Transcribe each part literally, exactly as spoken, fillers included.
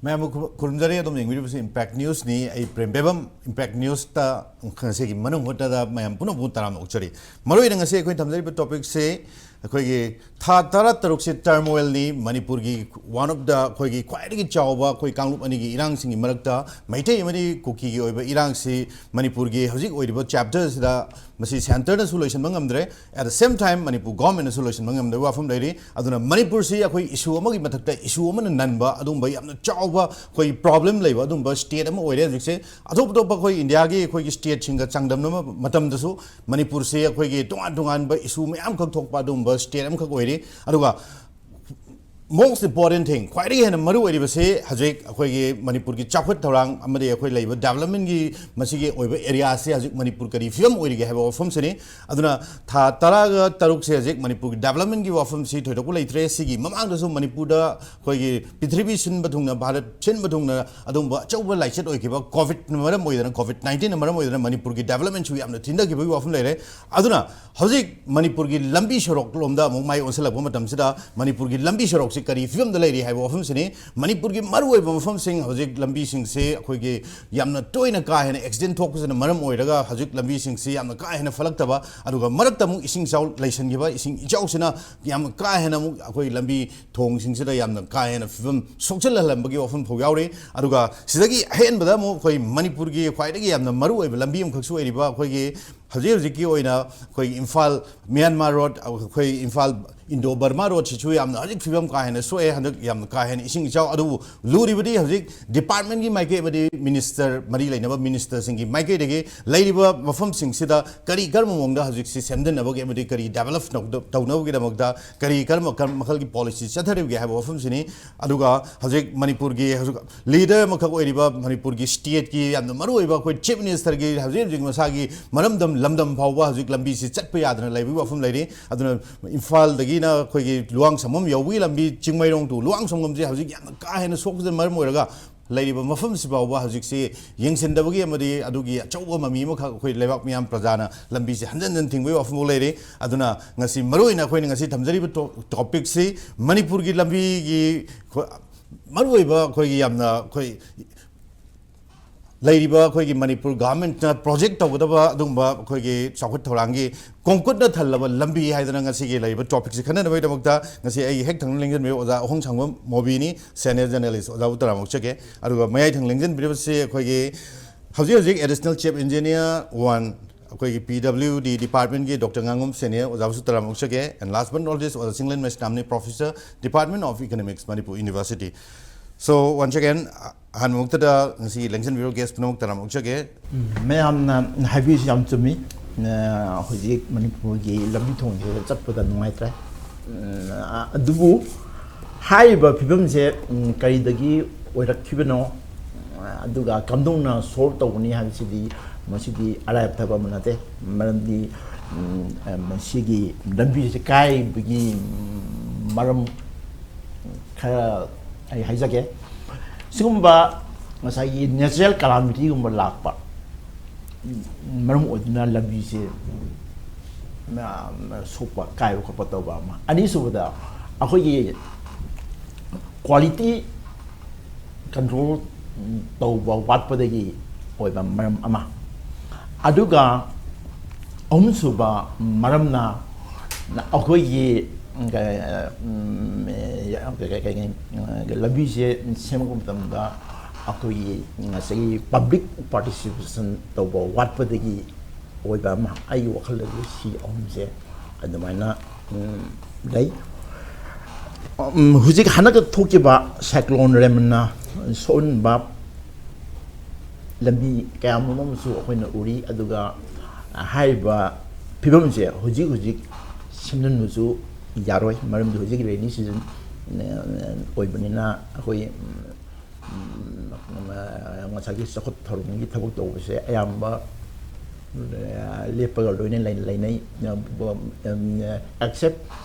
ꯃꯌꯥꯝꯕꯨ ꯈꯨ- ꯈꯨꯔꯨꯝꯖꯔꯤ꯫ ꯑꯗꯨꯝ ꯌꯦꯡꯕꯤꯔꯤꯕꯁꯤ ꯏꯝꯄꯦꯛ ꯅ꯭ꯌꯨꯁꯅꯤ꯫ ꯑꯩ ꯄ꯭ꯔꯦꯝ ꯕꯦꯕꯝ, ꯏꯝꯄꯦꯛ ꯅ꯭ꯌꯨꯁꯇ ꯉꯁꯤꯒꯤ ꯃꯅꯨꯡ ꯍꯨꯠꯇꯗ ꯃꯌꯥꯝ ꯄꯨꯝꯅꯃꯛꯄꯨ ꯇꯔꯥꯝꯅ ꯑꯣꯛꯆꯔꯤ꯫ ꯃꯔꯨꯑꯣꯏꯅ ꯉꯁꯤ ꯑꯩꯈꯣꯏꯅ ꯊꯝꯖꯔꯤꯕ ꯇꯣꯄꯤꯛꯁꯤ ꯑꯩꯈꯣꯏꯒꯤ ꯊꯥ ꯇꯔꯥ ꯇꯔꯨꯛꯁꯤ ꯇꯔꯃꯣꯏꯜꯅꯤ꯫ ꯃꯅꯤꯄꯨꯔꯒꯤ one of the ꯑꯩꯈꯣꯏꯒꯤ ꯈ꯭ꯋꯥꯏꯗꯒꯤ ꯆꯥꯎꯕ ꯑꯩꯈꯣꯏ ꯀꯥꯡꯂꯨꯞ ꯑꯅꯤꯒꯤ ꯏꯔꯥꯡꯁꯤꯡꯒꯤ ꯃꯔꯛꯇ ꯃꯩꯇꯩ ꯑꯃꯗꯤ ꯀꯨꯀꯤꯒꯤ ꯑꯣꯏꯕ ꯏꯔꯥꯡꯁꯤ ꯃꯅꯤꯄꯨꯔꯒꯤ ꯍꯧꯖꯤꯛ ꯑꯣꯏꯔꯤꯕ ꯆꯦꯞꯇꯔꯁꯤꯗ ꯃꯁꯤ ꯁꯦꯟꯇꯔꯅꯁꯨ ꯂꯣꯏꯁꯤꯟꯕ ꯉꯝꯗ꯭ꯔꯦ꯫ At the same time, Manipur ꯒꯣꯔꯃꯦꯟꯅꯁꯨ ꯂꯣꯏꯁꯤꯟꯕ ꯉꯝꯗꯕ ꯋꯥꯐꯝ ꯂꯩꯔꯤ꯫ ꯑꯗꯨꯅ ꯃꯅꯤꯄꯨꯔꯁꯤ ꯑꯩꯈꯣꯏ ꯏꯁꯨ ꯑꯃꯒꯤ ꯃꯊꯛꯇ ꯏꯁꯨ ꯑꯃꯅ ꯅꯟꯕ ꯑꯗꯨꯒꯨꯝꯕ ꯌꯥꯝꯅ ꯆꯥꯎꯕ ꯑꯩꯈꯣꯏ ꯄ꯭ꯔꯣꯕ꯭ꯂꯦꯝ ꯂꯩꯕ ꯑꯗꯨꯒꯨꯝꯕ ꯁ꯭ꯇꯦꯠ ꯑꯃ ꯑꯣꯏꯔꯦ ꯍꯧꯖꯤꯛꯁꯦ꯫ ꯑꯇꯣꯞ ꯑꯇꯣꯞꯄ ꯑꯩꯈꯣꯏ ꯏꯟꯗꯤꯌꯥꯒꯤ ꯑꯩꯈꯣꯏꯒꯤ ꯁ꯭ꯇꯦꯠꯁꯤꯡꯒ ꯆꯥꯡꯗꯝꯅꯕ ꯃꯇꯝꯗꯁꯨ ꯃꯅꯤꯄꯨꯔꯁꯤ ꯑꯩꯈꯣꯏꯒꯤ ꯇꯣꯉꯥꯟ ꯇꯣꯉꯥꯟꯕ ꯏꯁꯨ ꯃꯌꯥꯝꯈꯛ ꯊꯣꯛꯄ ꯑꯗꯨꯒꯨꯝꯕ ꯁ꯭ꯇꯦꯠ ꯑꯃꯈꯛ ꯑꯣꯏꯔꯤ꯫ ꯑꯗꯨꯒ most important thing, ꯈ꯭ꯋꯥꯏꯗꯒꯤ ꯍꯦꯟꯅ ꯃꯔꯨ ꯑꯣꯏꯔꯤꯕꯁꯤ ꯍꯧꯖꯤꯛ ꯑꯩꯈꯣꯏꯒꯤ ꯃꯅꯤꯄꯨꯔꯒꯤ ꯆꯥꯎꯈꯠ ꯊꯧꯔꯥꯡ ꯑꯃꯗꯤ ꯑꯩꯈꯣꯏ ꯂꯩꯕ ꯗꯦꯕꯂꯞꯃꯦꯟꯒꯤ ꯃꯁꯤꯒꯤ ꯑꯣꯏꯕ ꯑꯦꯔꯤꯌꯥꯁꯤ ꯍꯧꯖꯤꯛ ꯃꯅꯤꯄꯨꯔ ꯀꯔꯤ ꯐꯤꯕꯝ ꯑꯣꯏꯔꯤꯒꯦ ꯍꯥꯏꯕ ꯋꯥꯐꯝꯁꯤꯅꯤ꯫ ꯑꯗꯨꯅ ꯊꯥ ꯇꯔꯥꯒ ꯇꯔꯨꯛꯁꯦ ꯍꯧꯖꯤꯛ ꯃꯅꯤꯄꯨꯔꯒꯤ ꯗꯦꯕꯂꯞꯃꯦꯟꯒꯤ ꯋꯥꯐꯝꯁꯤ ꯊꯣꯏꯗꯣꯛꯄ ꯂꯩꯇ꯭ꯔꯦ꯫ ꯁꯤꯒꯤ ꯃꯃꯥꯡꯗꯁꯨ ꯃꯅꯤꯄꯨꯔꯗ ꯑꯩꯈꯣꯏꯒꯤ ꯄ꯭ꯔꯤꯊꯤꯕꯤ ꯁꯤꯟꯕ ꯊꯨꯡꯅ, ꯚꯥꯔꯠ ꯁꯤꯟꯕ ꯊꯨꯡꯅ ꯑꯗꯨꯒꯨꯝꯕ ꯑꯆꯧꯕ ꯂꯥꯏꯆꯠ ꯑꯣꯏꯈꯤꯕ ꯀꯣꯚꯤꯗꯅ ꯃꯔꯝ ꯑꯣꯏꯗꯅ, ꯀꯣꯚꯤꯗ ꯅꯥꯏꯟꯇꯤꯟꯅ ꯃꯔꯝ ꯑꯣꯏꯗꯅ ꯃꯅꯤꯄꯨꯔꯒꯤ ꯗꯦꯕꯂꯞꯃꯦꯟꯁꯨ ꯌꯥꯝꯅ ꯊꯤꯟꯊꯈꯤꯕꯒꯤ ꯋꯥꯐꯝ ꯂꯩꯔꯦ꯫ ꯑꯗꯨꯅ ꯍꯧꯖꯤꯛ ꯃꯅꯤꯄꯨꯔꯒꯤ ꯂꯝꯕꯤ ꯁꯣꯔꯣꯛ ꯂꯣꯝꯗ ꯑꯃꯨꯛ ꯃꯥꯏ ꯑꯣꯟꯁꯤꯜꯂꯛꯄ ꯃꯇꯝꯁꯤꯗ ꯃꯅꯤꯄꯨꯔꯒꯤ ꯂꯝꯕꯤ ꯁꯣꯔꯣꯛꯁꯤ ꯀꯔꯤ ꯐꯤꯕꯝꯗ ꯂꯩꯔꯤ ꯍꯥꯏꯕ ꯋꯥꯐꯝꯁꯤꯅꯤ꯫ ꯃꯅꯤꯄꯨꯔꯒꯤ ꯃꯔꯨꯑꯣꯏꯕ ꯃꯐꯝꯁꯤꯡ, ꯍꯧꯖꯤꯛ ꯂꯝꯕꯤꯁꯤꯡꯁꯤ ꯑꯩꯈꯣꯏꯒꯤ ꯌꯥꯝꯅ ꯇꯣꯏꯅ ꯀꯥ ꯍꯦꯟꯅ ꯑꯦꯛꯁꯤꯗꯦꯟ ꯊꯣꯛꯄꯁꯤꯅ ꯃꯔꯝ ꯑꯣꯏꯔꯒ ꯍꯧꯖꯤꯛ ꯂꯝꯕꯤꯁꯤꯡꯁꯤ ꯌꯥꯝꯅ ꯀꯥ ꯍꯦꯟꯅ ꯐꯠꯂꯛꯇꯕ, ꯑꯗꯨꯒ ꯃꯔꯛꯇ ꯑꯃꯨꯛ ꯏꯁꯤꯡ ꯏꯆꯥꯎ ꯂꯩꯁꯤꯟꯈꯤꯕ, ꯏꯁꯤꯡ ꯏꯆꯥꯎꯁꯤꯅ ꯌꯥꯝ ꯀꯥ ꯍꯦꯟꯅ ꯑꯃꯨꯛ ꯑꯩꯈꯣꯏ ꯂꯝꯕꯤ ꯊꯣꯡꯁꯤꯡꯁꯤꯗ ꯌꯥꯝꯅ ꯀꯥ ꯍꯦꯟꯅ ꯐꯤꯕꯝ ꯁꯣꯛꯆꯤꯜꯍꯜꯂꯝꯕꯒꯤ ꯋꯥꯐꯝ ꯐꯥꯎ ꯌꯥꯎꯔꯤ꯫ ꯑꯗꯨꯒ ꯁꯤꯗꯒꯤ ꯑꯍꯦꯟꯕꯗ ꯑꯃꯨꯛ ꯑꯩꯈꯣꯏ ꯃꯅꯤꯄꯨꯔꯒꯤ ꯈ꯭ꯋꯥꯏꯗꯒꯤ ꯌꯥꯝꯅ ꯃꯔꯨꯑꯣꯏꯕ ꯂꯝꯕꯤ ꯑꯃꯈꯛꯁꯨ ꯑꯣꯏꯔꯤꯕ ꯑꯩꯈꯣꯏꯒꯤ ꯍꯧꯖꯤꯛ ꯍꯧꯖꯤꯛꯀꯤ ꯑꯣꯏꯅ ꯑꯩꯈꯣꯏ ꯏꯝꯐꯥꯜ ꯃ꯭ꯌꯥꯟꯃꯥꯔ ꯔꯣꯗ, ꯑꯩꯈꯣꯏ ꯏꯝꯐꯥꯜ ꯏꯟꯗꯣ ꯕꯔꯃꯥ ꯔꯣꯗꯁꯤꯁꯨ ꯌꯥꯝꯅ ꯍꯧꯖꯤꯛ ꯐꯤꯕꯝ ꯀꯥ ꯍꯦꯟꯅ ꯁꯣꯛꯑꯦ, ꯍꯟꯗꯛ ꯌꯥꯝꯅ ꯀꯥ ꯍꯦꯟꯅ ꯏꯁꯤꯡ ꯏꯆꯥꯎ꯫ ꯑꯗꯨꯕꯨ ꯂꯨꯔꯤꯕꯗꯤ ꯍꯧꯖꯤꯛ ꯗꯤꯄꯥꯔꯠꯃꯦꯟꯒꯤ ꯃꯥꯏꯀꯩ ꯑꯃꯗꯤ ꯃꯤꯅꯤꯁꯇꯔ, ꯃꯔꯤ ꯂꯩꯅꯕ ꯃꯤꯅꯤꯁꯇꯔꯁꯤꯡꯒꯤ ꯃꯥꯏꯀꯩꯗꯒꯤ ꯂꯩꯔꯤꯕ ꯃꯐꯝꯁꯤꯡꯁꯤꯗ ꯀꯔꯤ ꯀꯔꯝꯕ ꯃꯑꯣꯡꯗ ꯍꯧꯖꯤꯛꯁꯤ ꯁꯦꯝꯖꯤꯟꯅꯕꯒꯤ ꯑꯃꯗꯤ ꯀꯔꯤ ꯗꯦꯕꯂꯞ ꯇꯧꯅꯕꯒꯤꯗꯃꯛꯇ ꯀꯔꯤ ꯀꯔꯝꯕ ꯀꯔꯝꯕ ꯃꯈꯜꯒꯤ ꯄꯣꯂꯤꯁꯤ ꯆꯠꯊꯔꯤꯕꯒꯦ ꯍꯥꯏꯕ ꯋꯥꯐꯝꯁꯤꯅꯤ꯫ ꯑꯗꯨꯒ ꯍꯧꯖꯤꯛ ꯃꯅꯤꯄꯨꯔꯒꯤ ꯍꯧꯖꯤꯛ ꯂꯤꯗꯔ ꯑꯃꯈꯛ ꯑꯣꯏꯔꯤꯕ ꯃꯅꯤꯄꯨꯔꯒꯤ ꯁ꯭ꯇꯦꯠꯀꯤ ꯌꯥꯝꯅ ꯃꯔꯨꯑꯣꯏꯕ ꯑꯩꯈꯣꯏ ꯆꯤꯐ ꯃꯤꯅꯤꯁꯇꯔꯒꯤ ꯍꯧꯖꯤꯛ ꯍꯧꯖꯤꯛ ꯃꯁꯥꯒꯤ ꯃꯔꯝꯗꯝ ꯂꯝꯗꯝ ꯐꯥꯎꯕ ꯍꯧꯖꯤꯛ ꯂꯝꯕꯤꯁꯤ ꯆꯠꯄ ꯌꯥꯗꯅ ꯂꯩꯕꯒꯤ ꯋꯥꯐꯝ ꯂꯩꯔꯤ꯫ ꯑꯗꯨꯅ ꯏꯝꯐꯥꯜꯗꯒꯤꯅ ꯑꯩꯈꯣꯏꯒꯤ ꯂꯨꯋꯥꯡꯁꯪꯕꯝ ꯌꯧꯕꯒꯤ ꯂꯝꯕꯤ, ꯆꯤꯡꯃꯩꯔꯣꯡ to ꯂꯨꯋꯥꯡꯁꯪꯕꯝꯁꯦ ꯍꯧꯖꯤꯛ ꯌꯥꯝꯅ ꯀꯥ ꯍꯦꯟꯅ ꯁꯣꯛꯄꯁꯤꯅ ꯃꯔꯝ ꯑꯣꯏꯔꯒ ꯂꯩꯔꯤꯕ ꯃꯐꯝꯁꯤ ꯐꯥꯎꯕ ꯍꯧꯖꯤꯛꯁꯤ ꯌꯦꯡꯁꯤꯟꯗꯕꯒꯤ ꯑꯃꯗꯤ ꯑꯗꯨꯒꯤ ꯑꯆꯧꯕ ꯃꯃꯤ ꯑꯃꯈꯛ ꯑꯩꯈꯣꯏ ꯂꯩꯕꯥꯛ ꯃꯤꯌꯥꯝ ꯄ꯭ꯔꯖꯥꯅ ꯂꯝꯕꯤꯁꯦ ꯍꯟꯖꯟ ꯍꯟꯖꯟ ꯊꯤꯡꯕꯒꯤ ꯋꯥꯐꯝ ꯐꯥꯎ ꯂꯩꯔꯤ꯫ ꯑꯗꯨꯅ ꯉꯁꯤ ꯃꯔꯨꯑꯣꯏꯅ ꯑꯩꯈꯣꯏꯅ ꯉꯁꯤ ꯊꯝꯖꯔꯤꯕ ꯇꯣ-, ꯇꯣꯄꯤꯛꯁꯤ ꯃꯅꯤꯄꯨꯔꯒꯤ ꯂꯝꯕꯤꯒꯤ ꯈꯣ-, ꯃꯔꯨꯑꯣꯏꯕ ꯑꯩꯈꯣꯏꯒꯤ ꯌꯥꯝꯅ ꯑꯩꯈꯣꯏ ꯂꯩꯔꯤꯕ ꯑꯩꯈꯣꯏꯒꯤ ꯃꯅꯤꯄꯨꯔ ꯒꯚꯔꯟꯃꯦꯟꯠꯅ ꯄ꯭ꯔꯣꯖꯦꯛ ꯇꯧꯒꯗꯕ ꯑꯗꯨꯒꯨꯝꯕ ꯑꯩꯈꯣꯏꯒꯤ ꯆꯥꯎꯈꯠ ꯊꯧꯔꯥꯡꯒꯤ ꯀꯣꯡꯀꯨꯠꯅ ꯊꯜꯂꯕ ꯂꯝꯕꯤ ꯍꯥꯏꯗꯅ ꯉꯁꯤꯒꯤ ꯂꯩꯔꯤꯕ ꯇꯣꯄꯤꯛꯁꯤ ꯈꯟꯅꯅꯕꯒꯤꯗꯃꯛꯇ ꯉꯁꯤ ꯑꯩꯒꯤ ꯍꯦꯛ ꯊꯪꯅ ꯂꯦꯡꯖꯟꯕꯤꯔꯤꯕ ꯑꯣꯖꯥ ꯑꯍꯣꯡꯁꯥꯡꯕꯝ ꯃꯣꯕꯤꯅꯤ, ꯁꯦꯅꯤꯌꯔ ꯖꯔꯅꯦꯂꯤꯁ꯫ ꯑꯣꯖꯥꯕꯨ ꯇꯔꯥꯝꯅ ꯑꯣꯛꯆꯒꯦ꯫ ꯑꯗꯨꯒ ꯃꯌꯥꯏ ꯊꯪꯅ ꯂꯦꯡꯖꯟꯕꯤꯔꯤꯕꯁꯤ ꯑꯩꯈꯣꯏꯒꯤ ꯍꯧꯖꯤꯛ ꯍꯧꯖꯤꯛ ꯑꯦꯗꯤꯁꯅꯦꯜ ꯆꯤꯐ ꯏꯟꯖꯤꯅꯤꯌꯥꯔ ꯋꯥꯟ ꯑꯩꯈꯣꯏꯒꯤ ꯄꯤ ꯗꯕ꯭ꯂꯤꯌꯨ ꯗꯤ ꯗꯤꯄꯥꯔꯠꯃꯦꯟꯠꯀꯤ ꯗꯣꯛꯇꯔ ꯉꯥꯉꯣꯝ ꯁꯦꯅꯤꯌꯔ, ꯑꯣꯖꯥꯕꯨꯁꯨ ꯇꯔꯥꯝꯅ ꯑꯣꯛꯆꯒꯦ꯫ And last but not least, ꯑꯣꯖꯥ ꯆꯤꯡꯂꯦꯟ ꯃꯩꯁꯅꯥꯝꯅꯤ, professor, department of economics, Manipur university. So once again, ꯑꯍꯥꯟꯕꯃꯛꯇꯗ ꯉꯁꯤ ꯂꯦꯡꯁꯤꯟꯕꯤꯔꯤꯕ ꯒꯦꯁ ꯄꯨꯝꯅꯃꯛ ꯇꯔꯥꯝꯅ ꯑꯣꯛꯆꯒꯦ꯫ ꯎꯝ, ꯃꯌꯥꯝꯅ ꯍꯥꯏꯕꯤꯔꯤꯁꯤ ꯌꯥꯝ ꯆꯨꯝꯃꯤ꯫ ꯑ, ꯍꯧꯖꯤꯛ ꯃꯅꯤꯄꯨꯔꯒꯤ ꯂꯝꯕꯤ ꯊꯣꯡꯁꯦ ꯆꯠꯄꯗ ꯅꯨꯡꯉꯥꯏꯇ꯭ꯔꯦ꯫ ꯎꯝ, ꯑ, ꯑꯗꯨꯕꯨ ꯍꯥꯏꯔꯤꯕ ꯐꯤꯕꯝꯁꯦ, ꯎꯝ, ꯀꯔꯤꯗꯒꯤ ꯑꯣꯏꯔꯛꯈꯤꯕꯅꯣ, ꯑꯗꯨꯒ ꯀꯝꯗꯧꯅ ꯁꯣꯜꯕ ꯇꯧꯒꯅꯤ ꯍꯥꯏꯕꯁꯤꯗꯤ, ꯃꯁꯤꯗꯤ ꯑꯔꯥꯏꯕ ꯊꯕꯛ ꯑꯃ ꯅꯠꯇꯦ꯫ ꯃꯔꯝꯗꯤ, ꯎꯝ, ꯑ, ꯃꯁꯤꯒꯤ ꯂꯝꯕꯤꯁꯦ ꯀꯥꯏꯕꯒꯤ, ꯎꯝ, ꯃꯔꯝ ꯈꯔ ꯑꯩ ꯍꯥꯏꯖꯒꯦ꯫ ꯁꯤꯒꯨꯝꯕ ꯉꯁꯥꯏꯒꯤ natural calamityꯒꯨꯝꯕ ꯂꯥꯛꯄ ꯃꯔꯝ ꯑꯣꯏꯗꯨꯅ ꯂꯝꯕꯤꯁꯦ ꯃꯌꯥꯝ ꯁꯣꯛꯄ, ꯀꯥꯏꯕ ꯈꯣꯠꯄ ꯇꯧꯕ ꯑꯃ꯫ ꯑꯅꯤꯁꯨꯕꯗ, ꯑꯩꯈꯣꯏꯒꯤ quality control ꯇꯧꯕ ꯋꯥꯠꯄꯗꯒꯤ ꯑꯣꯏꯕ ꯃꯔꯝ ꯑꯃ꯫ ꯑꯗꯨꯒ ꯑꯍꯨꯝꯁꯨꯕ ꯃꯔꯝꯅ ꯑꯩꯈꯣꯏꯒꯤ, ꯎꯝ, ꯀ-, ꯎꯝ, ꯀ-, ꯀ-, ꯀ-, ꯂꯝꯕꯤꯁꯦ ꯁꯦꯝꯃꯛꯄ ꯃꯇꯝꯗ ꯑꯩꯈꯣꯏꯒꯤ ꯉꯁꯥꯏꯒꯤ public participation ꯇꯧꯕ ꯋꯥꯠꯄꯗꯒꯤ ꯑꯣꯏꯕ ꯑꯃ꯫ ꯑꯩꯒꯤ ꯋꯥꯈꯜꯗꯗꯤ ꯁꯤ ꯑꯍꯨꯝꯁꯦ ꯑꯗꯨꯃꯥꯏꯅ, ꯎꯝ, ꯂꯩ꯫ ꯎꯝ, ꯍꯧꯖꯤꯛ ꯍꯟꯗꯛꯇ ꯊꯣꯛꯈꯤꯕ cyclone ꯔꯦꯃꯟꯅ ꯁꯣꯛꯍꯟꯕ ꯂꯝꯕꯤ ꯀꯌꯥ ꯃꯔꯨꯝ ꯑꯃꯁꯨ ꯑꯩꯈꯣꯏꯅ ꯎꯔꯤ꯫ ꯑꯗꯨꯒ ꯍꯥꯏꯔꯤꯕ ꯐꯤꯕꯝꯁꯦ ꯍꯧꯖꯤꯛ ꯍꯧꯖꯤꯛ ꯁꯦꯝꯖꯤꯟꯕꯁꯨ ꯌꯥꯔꯣꯏ, ꯃꯔꯝꯗꯤ ꯍꯧꯖꯤꯛ rainy season, ꯑ, ꯑꯣꯏꯕꯅꯤꯅ ꯑꯩꯈꯣꯏ, ꯎꯝ, ꯎꯝ, ꯉꯁꯥꯏꯒꯤ ꯆꯥꯎꯈꯠ ꯊꯧꯔꯥꯡꯒꯤ ꯊꯕꯛ ꯇꯧꯕꯁꯦ ꯑꯌꯥꯝꯕ, ꯑ, ꯂꯦꯞꯄꯒ ꯂꯣꯏꯅ ꯂꯩ-, ꯂꯩꯅꯩ꯫ ꯑ, ꯕ-, ꯎꯝ, except